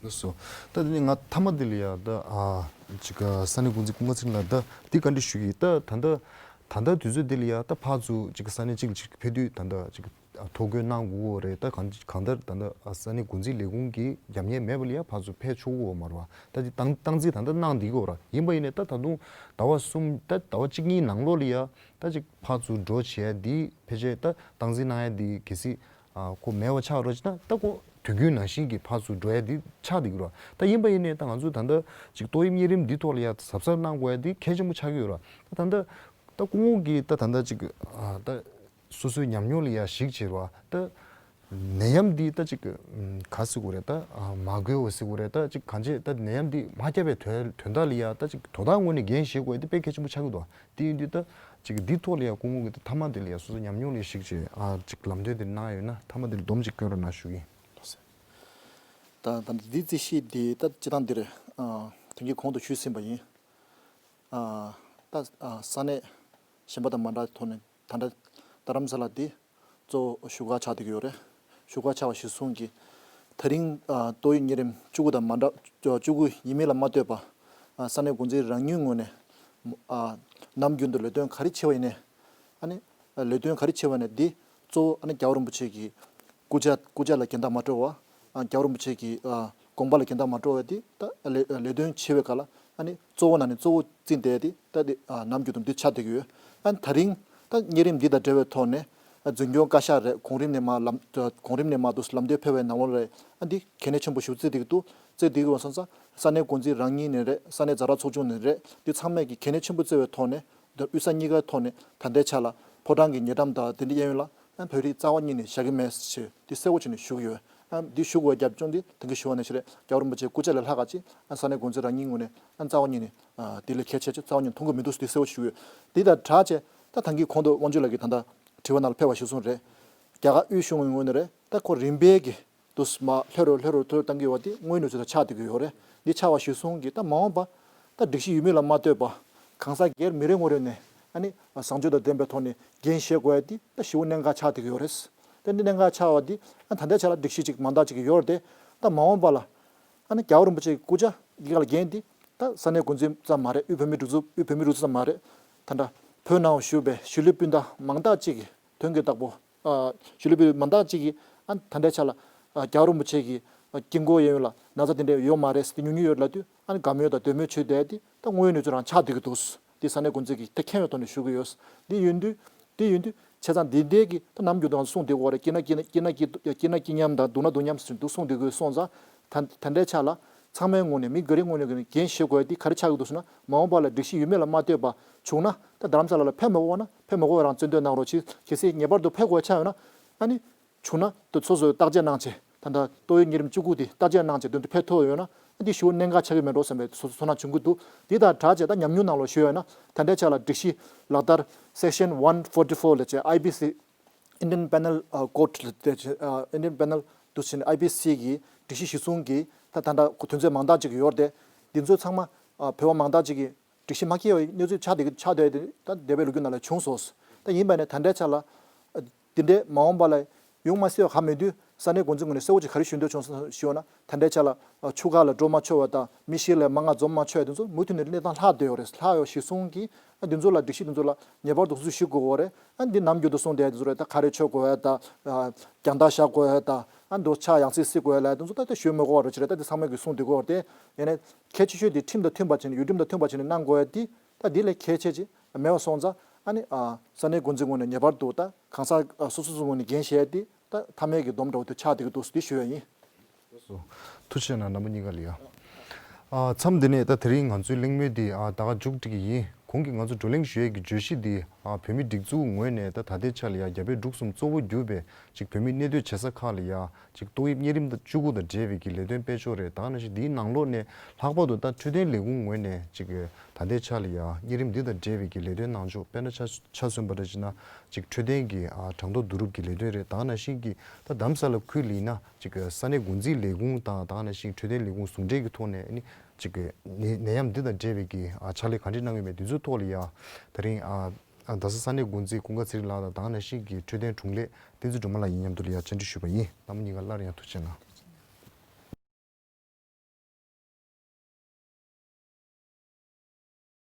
ལགས་སོ། ད་དེ་ནས་ང་མཐའ་མ་དེ་ལ་ཡ་ད་ཨ་ཅིག་ས་གནས་འགོ་འཛིན་ཀུན་དགའ་ཚེ་རིང་ལགས། ད་འདི་བཀའ་འདྲི་ཞུ་གི་ཡིན། ད་ད་ལྟ་ད་ལྟ་དུས་ཚོད་འདི་ལ་ཡ་ད་ཕར་ཚུར་ཅིག་ས་གནས་གཅིག་ལ་ཅིག་ཕེབས་དུས་ད་ལྟ་ཅིག་ཐོ་འགོད་གནང་དགོས་རེད། ད་གང་གང་ལྟར་ད་ལྟ་ས་གནས་འགོ་འཛིན་ལས་ཁུངས་ཀྱི་རྒྱབ་གཉེར་མེད་པ་ལ་ཡ་ཕར་ཚུར་ཕེབས་ཆོག་གི་ཡོད་མ་རེད་པ། ད་ཅིག་སྟངས་སྟངས་འཛིན་ད་ལྟ་གནང་བསྡད་ཀྱི་ཡོད་ར། ཡིན་པ་ཡིན་ནའི་ད་ད་དུང་ཟླ་བ་གསུམ་ད་ཟླ་བ་གཅིག་གཉིས་ནང་ལོགས་ལ་ཡ་ད་ཅིག་ཕར་ཚུར་འགྲོ་བྱས་འདི་ཕལ་ཆེར་ད་སྟངས་འཛིན་གནང་ཡ་འདི་གལ་སྲིད་ཨ་ཁོ་མེད་པ་ཆགས་རོགས་བྱས་ན་ད་ཁོ་དུས་རྒྱུན་ནང་བཞིན་གྱི་ཕར་ཚུར་འགྲོ་ཡ་འདི་ཆགས་བསྡད་ཀྱི་རེད། ད་ཡིན་པ་ཡིན་ནའི་ད་ང་ཚོས་ད་ལྟ་ཅིག་ཏོག་དབྱིབས་གཉན་རིམས་འདི་ཐོག་ལ་ཡ་གཟབ་གཟབ་གནང་དགོས་ཡ་འདི་གལ་ཆེན་པོ་ཆགས་ཀྱི་ཡོད་རེད། ད་ད་ལྟ་ད་སྐུ་ངོ་གིས་ད་ད་ལྟ་ཅིག་ཨ་ད་སོ་སོའི་ཉམས་མྱོང་ལ་ཡ་གཞིགས་བྱས་རེད་པ། ད་ནད་ཡམས་འདི་ད་ཅིག་ག་ཟེར་དགོས་རེད། ད་མ་འགོས་པ་ཟེར་དགོས་རེད། ད་ཅིག་གང་ཅི་ད་ནད་ཡམས་འདི་མ་ཁྱབ་པའི་དོན་དོན་དག་ལ་ཡ་ད་ཅིག་དོ་བདག་ངོས་ནས་འགན་བཞེས་དགོས་ཡ་འདི་དཔེ་གལ་ཆེན་པོ་ཆགས་ཀྱི་འདུག་དེ་ཡིན་དུས་ད་ཅིག་འདི་ཐོག་ལ་ཡ་སྐུ་ངོ་གིས་ད་མཐའ་མ་དེ་ལ་ཡ་སོ་སོ་ཉམས་མྱོང་ལ་གཞིགས་བྱས་ཨ་ཅིག་ལམ་སྟོན་དེ་གནང་ཡོད་ན་མཐའ་མ་དེ་ལ་སྡོམ་ཅིག་སྐྱོན་རོགས་གནང་ཞུ་གི་ཡིན། ད་ད་འདི་རྩིས་གཞི་འདི་ད་སྤྱི་བཏང་འདིར་ཨ་དེང་གི་གོང་དུ་ཞུས་ཟིན་པ་ཡིན། ཨ་ད་ཨ་ས་གནས་གཞན་པ་དང་མ་འདྲ་ཐོག་ནས་ད་ལྟ་རྡ་རམ་ས་ལ་འདི་གཙོ་བོ་བཞུགས་སྒར་ཆགས་བསྡད་ཀྱི་ཡོད་རེད། བཞུགས་སྒར་ཆགས་པ་གཞིར་བཟུང་གིས་ད་རིང་ཨ་ཏོག་དབྱིབས་གཉན་རིམས་བཅུ་དགུ་དང་མ་འདྲ་བཅུ་དགུ་ཡིན་མིན་ལ་མ་ལྟོས་པ་ཨ་ས་གནས་འགོ་འཛིན་རང་ཉིད་ངོས་ནས་ཨ་ནམ་རྒྱུན་དུ་ལས་དོན་ག་རེ་བྱེད་པ་ཡིན་ནའི་ཨ་ནི་ལས་དོན་ག་རེ་བྱེད་པ་ནས་འདི་གཙོ་བོ་ཨ་ནི་རྒྱལ་བ་རིན་པོ་ཆེ་གི་སྐུ་ཕྱྭ་སྐུ་ཕྱྭ་ལ་གྱེན་ལྟ་མ་འགྲོ་བ། ཨ་རྒྱལ་བ་རིན་པོ་ཆེ་གི་ཨ་དགོངས་པ་ལ་གྱེན་ལྟ་མ་འགྲོ་བ་འདི་ད་ལས་ལས་དོན་བྱེད་པའི་སྐབས་ལ་ཨ་ནི་གཙོ་བོ་ནང་ནས་གཙོ་བོ་བརྩིས་བསྡད་དེ་ད་འདི་ཨ་ནམ་རྒྱུན་དུ་འདི་ཆགས་བསྡད་ཀྱི་ཡོད། ཨ་ནི་ད་རིང་ད་གཉན་རིམས་འདི་དང་འབྲེལ་བའི་ཐོག་ནས་ཨ་འཛིན་སྐྱོང་བཀའ་ཤག་རེད། གོང་རིམ་ནས་མར་ལམ་གོང་རིམ་ནས་མར་འདུག་ལམ་སྟོན་ཕེབས་པའི་ནང་ལོགས་རེད། ཨ་འདི་གལ་གནད་ཆེན་པོ་ཞིག་བརྩིས་བསྡད་ཀྱི་འདུག་བརྩིས་བསྡད་ཀྱི་ཡོད་པ་སོང་ཙང་ས་གནས་འགོ་འཛིན་རང་ཉིད་ནས་རེད། ས་གནས་ཛ་དྲག་ཚོགས་ཆུང་ནས་རེད། འདི་ཚང་མས་ཀྱི་གལ་གནད་ཆེན་པོ་བརྩི་བའི་ཐོག་ནས། དབུས་ས་གཉིས་ཀའི་ཐོག་ནས་ད་ལྟའི་ཆ་ལ་ཕོ་བྲང་གི་ཉེ་འགྲམ་དང་དེ་འདྲའི་གཡས་གཡོན་ལ་ཨ་བོད་རིགས་རྩ་བ་ཉིད་ནས་བཞག་གི་མེད་ཅེས་འདི་གསལ་པོ་བྱས་ནས་ཞུ་གི་ཡོད། ཨ་འདི་ཞུ་དགོས་རྒྱབ་ལྗོངས་འདི་དེང་གི་ཞུ་བ་ནང་བཞིན་རེད། རྒྱལ་བ་རིན་པོ་ཆེ་སྐུ་ཕྱྭ་ལས་ལྷག་ག་ཅིག་ཨ་ས་གནས་འགོ་འཛིན་རང་ཉིད་ངོས་ནས་ཨ་རྩ་བ་ཉིད་ནས་ཨ་འདི་ལས་གལ་ཆེ་ཆེ་རྩ་བ་ཉིད་མཐོང་གི་མི་འདུག་འདི་གསལ་པོ་ཞུ་གི་ཡོད། འདི་དང་སྦྲགས་བྱས་ད་ཐང་གི་གོང་དུ་དབང་ཕྱུག་ལགས་ཀྱིས་ད་ལྟ་དྲི་བ་ནང་ལ་ཕེབས་པ་གཞིར་བཟུང་རེད། རྒྱ་གར་དབུས་གཞུང་གི་ངོས་ནས་རེད། ད་ཁོ་རིམ་པས་ཀྱི་ དུས་མ་ལྷོད་རུ་ལྷོད་རུ་ལྷོད་རུ་བཏང་གི་ཡོད་པ་དེ་དངོས་གནས་ཚུལ་དང་ཆགས་བསྡད་ཀྱི་ཡོད་རེད། འདི་ཆགས་པ་གཞིར་བཟུང་གིས་ད་མ་འོངས་པ་ད་སྒྲིག་གཞི་ཡོད་མེད་ལ་མ་ལྟོས་པ་གང་ཟག་སྒེར་མི་རེ་ངོ་རེ་ནས་ཨ་ནི་བཟང་སྤྱོད་དང་ལྡན་པའི་ཐོག་ནས་འགན་བཞེས་དགོས་ཡ་དེ་ད་ཞེ་པོ་གནད་འགག་ཆགས་བསྡད་ཀྱི་ཡོད་རེད། དེ་འདི་གནད་འགག་ཆགས་པ་དེ་ཨ་ད་ལྟའི་ཆ་ལ་སྒྲིག་གཞི་ཅིག་མང་དག་ཅིག་ཡོད་རེད་དེ། ད་མ་འོངས་པ་ལ་ཨ་ནི་རྒྱལ་བ་རིན་པོ་ཆེའི་སྐུ་ཕྱྭ་འདི་ག་ལ་འགན་འདི་ད་ས་གནས་འགོ་འཛིན་ཙམ་མ་རེད། དབུས་བོད་མིའི་སྒྲིག་འཛུགས་དབུས་བོད་མིའི་སྒྲིག་འཛུགས་ཙམ་མ་རེད། ད་ལྟ་བོད་ནང་བཞུགས་པའི་གཞིས་ལུས་སྤུན་ཟླ་མང་དག་ཅིག་གིས་དོན་གྱི་བདག་པོ། ཨ་གཞིས་ལུས་སྤུན་མང་དག་ཅིག་གིས་ཨ་ད་ལྟའི་ཆ་ལ་ཨ་རྒྱལ་བ་རིན་པོ་ཆེ་གི་ཨ་དཀྱིལ་འཁོར་ཡན་ཡོད་ལ་ན་ཚ་དེ་འདྲ་ཡོད་མ་རེད་ཟེར་ཏེ་ཉུང་ཉུང་ཡོད་ལབ་དུས་ཨ་ནི་དགའ་མོས་དང་འདོད་མོས་བྱེད་བསྡད་དེ་ད་དངོས་ཡོད་གནས་ཚུལ་རང་ཆགས་བསྡད་ཀྱི་འདུག་འདི་ས་གནས་འགོ་འཛིན་གྱིས་ཐེ་མཁས་པའི་ཐོག་ནས་ཞུ་གི་ཡོད། འདི་ཡིན་དུས་འདི་ཡིན་དུས་བྱས་ཙང་འདི་འདྲའི་གི་ད་ནམ་རྒྱུན་དུ་གསུངས་བསྡད་ཀྱི་ཡོད་རེད། སྐྱིད་ན་སྐྱིད་ན་སྐྱིད་ན་སྐྱིད་སྐྱིད་ན་སྐྱིད་མཉམ་དང་སྡུག་ན་སྡུག་མཉམ་ཟེར་འདུག་གསུངས་བསྡད་ཀྱི་ཡོད། སོང་ཙང་ད་ད་ལྟའི་ཆ་ལ་ཚང་མའི་ངོས་ནས་མི་སྒེར་རེ་ངོས་ནས་འགན་བཞེས་དགོས་ཡ་འདི་ག་རེ་ཆགས་ཀྱི་འདུག་ཟེར་ན་མ་འོངས་པ་ལ་སྒྲིག་གཞི་ཡོད་མེད་ལ་མ་ལྟོས་པ་བྱུང་ན་ད་རྡ་རམ་ས་ལ་ལ་ཕེབས་མི་དགོས་པ་ན་ཕེབས་མི་དགོས་པ་རང་རྩོད་འདོད་གནང་རོགས་གྱིས། གལ་སྲིད་ངེས་པར་དུ་ཕེབས་དགོས་ཆགས་ཡོད་ན་ཨ་ནི། བྱུང་ན་དེ་སོ་སོས་བརྟག་དཔྱད་གནང་བྱས་ད་ལྟ་ཏོག་དབྱིབས་གཉན་རིམས་བཅུ་དགུ་དེ་བརྟག་དཔྱད་གནང་བྱས་དོན་དུ་ཕེབས་ཐུབ་ཡོད་ན་འདི་ཞེ་པོ་གནད་འགག་ཆགས་ཀྱི་མེད་འགྲོ་བསམ་པའི་སོ་སོ་ཚོར་སྣང་བྱུང་གི་འདུག་འདི་དང་སྦྲགས་བྱས་ད་ཉམས་མྱོང་ནང་ལོགས་ཞུས་ཡོད་ན་ད་ལྟའི་ཆ་ལ་སྒྲིག་གཞི་ལག་བསྟར་Section one forty four ལ་བྱས་ཨའི་པི་སི་Indian Penal Code ལ་བྱས་Indian Penal དུ་ཕྱིན་ཨའི་པི་སི་གི་སྒྲིག་གཞི་གཞིར་བཟུང་གིས་ད་ད་ལྟ་དོན་ཚན་མང་དག་ཅིག་ཡོད་རེད། འདི་ཚོ་ཚང་མ་བོད་པ་མང་དག་ཅིག་གིས་སྒྲིག་གཞི་མ་འཁྱེར་བའི་གནས་ཚུལ་ཆགས་བསྡད་ཆགས་བསྡད་དེ་ད་འདས་པའི་ལོ་རྒྱུས་ནང་ལ་བྱུང་སོང་། ད་ཡིན་པ་ནས་ད་ལྟའི་ཆ་ལ་འདི་འདྲའི་མ་འོངས་པ་ལ་ཡོང་མ་སྲིད་པ་གང་མེད་དུས་ས་གནས་འགོ་འཛིན་ངོས་ནས་གསལ་བོ་ཅིག་ག་རེ་ཞུ་འདོད་བྱུང་ཞུས་ན་ད་ལྟའི་ཆ་ལ་ཆུ་ཁ་ལ་འགྲོ་མ་ཆོག་པ་དང་མི་ཤི་ལ་མང་ང་འཛོམས་མ་ཆོག་པ་དེ་ཚོ་མུ་མཐུད་ནས་གནས་སྟངས་ལྷག་བསྡད་ཡོད་རེད། ལྷག་ཡོད་གཞིར་བཟུང་གིས་འདི་ཚོ་ལ་སྒྲིག་གཞི་འདི་ཚོ་ལ་ངེས་པར་དུ་བཟོ་ཞིག་དགོས་པ་རེད། ཨ་འདི་ནམ་རྒྱུན་དུ་གསུངས་བསྡད་དེ་ཚོ་རེད། ད་ཁ་རས་མཆོད་དགོས་ཡ་ད་རྒྱང་ལྟ་བཞག་དགོས་ཡ་ད་ཨ་འདུག་ཕྱག་ཡང་སེ་བསིལ་དགོས་ཡ་ལ་དེ་ཚོ་ད་ད་ཞུ་མི་དགོས་པ་རེད། ཅི་རེད་ད་དེ་ཚང་མས་གི་གསུངས་བསྡད་ཀྱི་ཡོད་རེད། དེ་ཡིན་ནའི་གལ་ཆེ་ཤོས་དེ་ཁྲིམས་དང་མཐུན་པ་བྱས་ནས་ཡུལ་ཁྲིམས་དང་མཐུན་པ་བྱས་ནས་གནང་དགོས་ཡ་དེ་ད་དེ་ལས་གལ་ཆེ་ཅིག་མེད་པ་སོང་ཙང་ཨ་ནི་ཨ་ས་གནས་འགོ་འཛིན་ངོས་ནས་ངེས་པར་དུ་ད་གང་ཟག་ཨ་སོ་སོ་སོ་ངོས་ནས་འགན་བཞེས་ཡ་དེ་ད་མཐའ་མའི་གི་སྡོམ་འདྲ་བོ་དེ་ཆགས་བསྡད་ཀྱི་འདུག་ཟེར་དེ་ཞུ་ཡ་ཡིན། ཐུགས་རྗེ་ཆེ་གནང་རྣམ་པ་གཉིས་ཀ་ལ་ཡ། ཨ་མཚམས་འདི་ནས་ད་དེ་རིང་ང་ཚོའི་གླེང་མོལ་འདི་ཨ་ད་ག་མཇུག་སྒྲིལ་གྱི་ཡིན། གོང་གི་ང་ཚོ་བགྲོ་གླེང་ཞུ་ཡས་ཀྱི་བརྗོད་གཞི་འདི་ཨ་བོད་མིའི་སྒྲིག་འཛུགས་ངོས་ནས་ད་ད་ལྟའི་ཆ་ལ་ཡ་རྒྱ་བལ་འབྲུག་གསུམ་གཙོ་བོ་གྱུར་པའི་ཅིག་བོད་མིའི་གནས་སྡོད་བྱེད་ས་ཁག་ལ་ཡ་ཅིག་ཏོག་དབྱིབས་གཉན་རིམས་དང་བཅུ་དགུ་དང་འབྲེལ་བའི་གི་ལས་དོན་སྤེལ་ཕྱོགས་རེད། ད་ག་ནང་བཞིན་འདིའི་ནང་ལོགས་ནས་ལྷག་པར་དུ་ད་འཕྲོད་བསྟེན་ལས་ཁུངས་ངོས་ནས་ཅིག་ད་ལྟའི་ཆ་ལ་ཡ་གཉན་རིམས་འདི་དང་འབྲེལ་བའི་གི་ལས་དོན་གནང་ཕྱོགས་དཔེར་ན་ཆ་ཆ་མཚོན་པ་འདྲ་བྱས་ན་ཅིག་འཕྲོད་བསྟེན་གྱི་ཨ་གྲངས་ཐོ་བསྡུ་རུབ་ཀྱི་ལས་དོན་རེད། ད་ག་ནང་བཞིན་གྱི་ད་རྡ་རམ་ས་ལ་ཁུལ་ལ་ཡིན་ན་ཅིག་ས་གནས་འགོ་འཛིན་ལས་ཁུངས་དང་ད་ག་ནང་བཞིན་འཕྲོད་བསྟེན་ལས་ཁུངས་ཟུང་འབྲེལ་གྱི་ཐོག་ནས་ཨ་ནི་ཅིག་ནད་ནད་ཡམས་འདི་དང་འབྲེལ་བའི་གི་ཨ་ཕྱག་ལས་ག་འདྲས་གནང་གི་མེད་འདི་ཚོའི་ཐོག་ལ་ཡ་ད་རིང་ཨ་ཨ་རྡ་ས་ས་གནས་འགོ་འཛིན་ཀུན་དགའ་ཚེ་རིང་ལགས་དང་ད་ག་ནང་བཞིན་གྱི་འཕྲོད་བསྟེན་དྲུང་ལས་བསྟན་འཛིན་སྒྲོལ་མ་ལགས་ཡིན་མཉམ་དུ་ལ་ཡ་བཅར་འདྲི་ཞུས་པ་ཡིན། རྣམ་པ་གཉིས་ཀ་སླར་ཡང་ཐུགས་རྗེ་གནང་།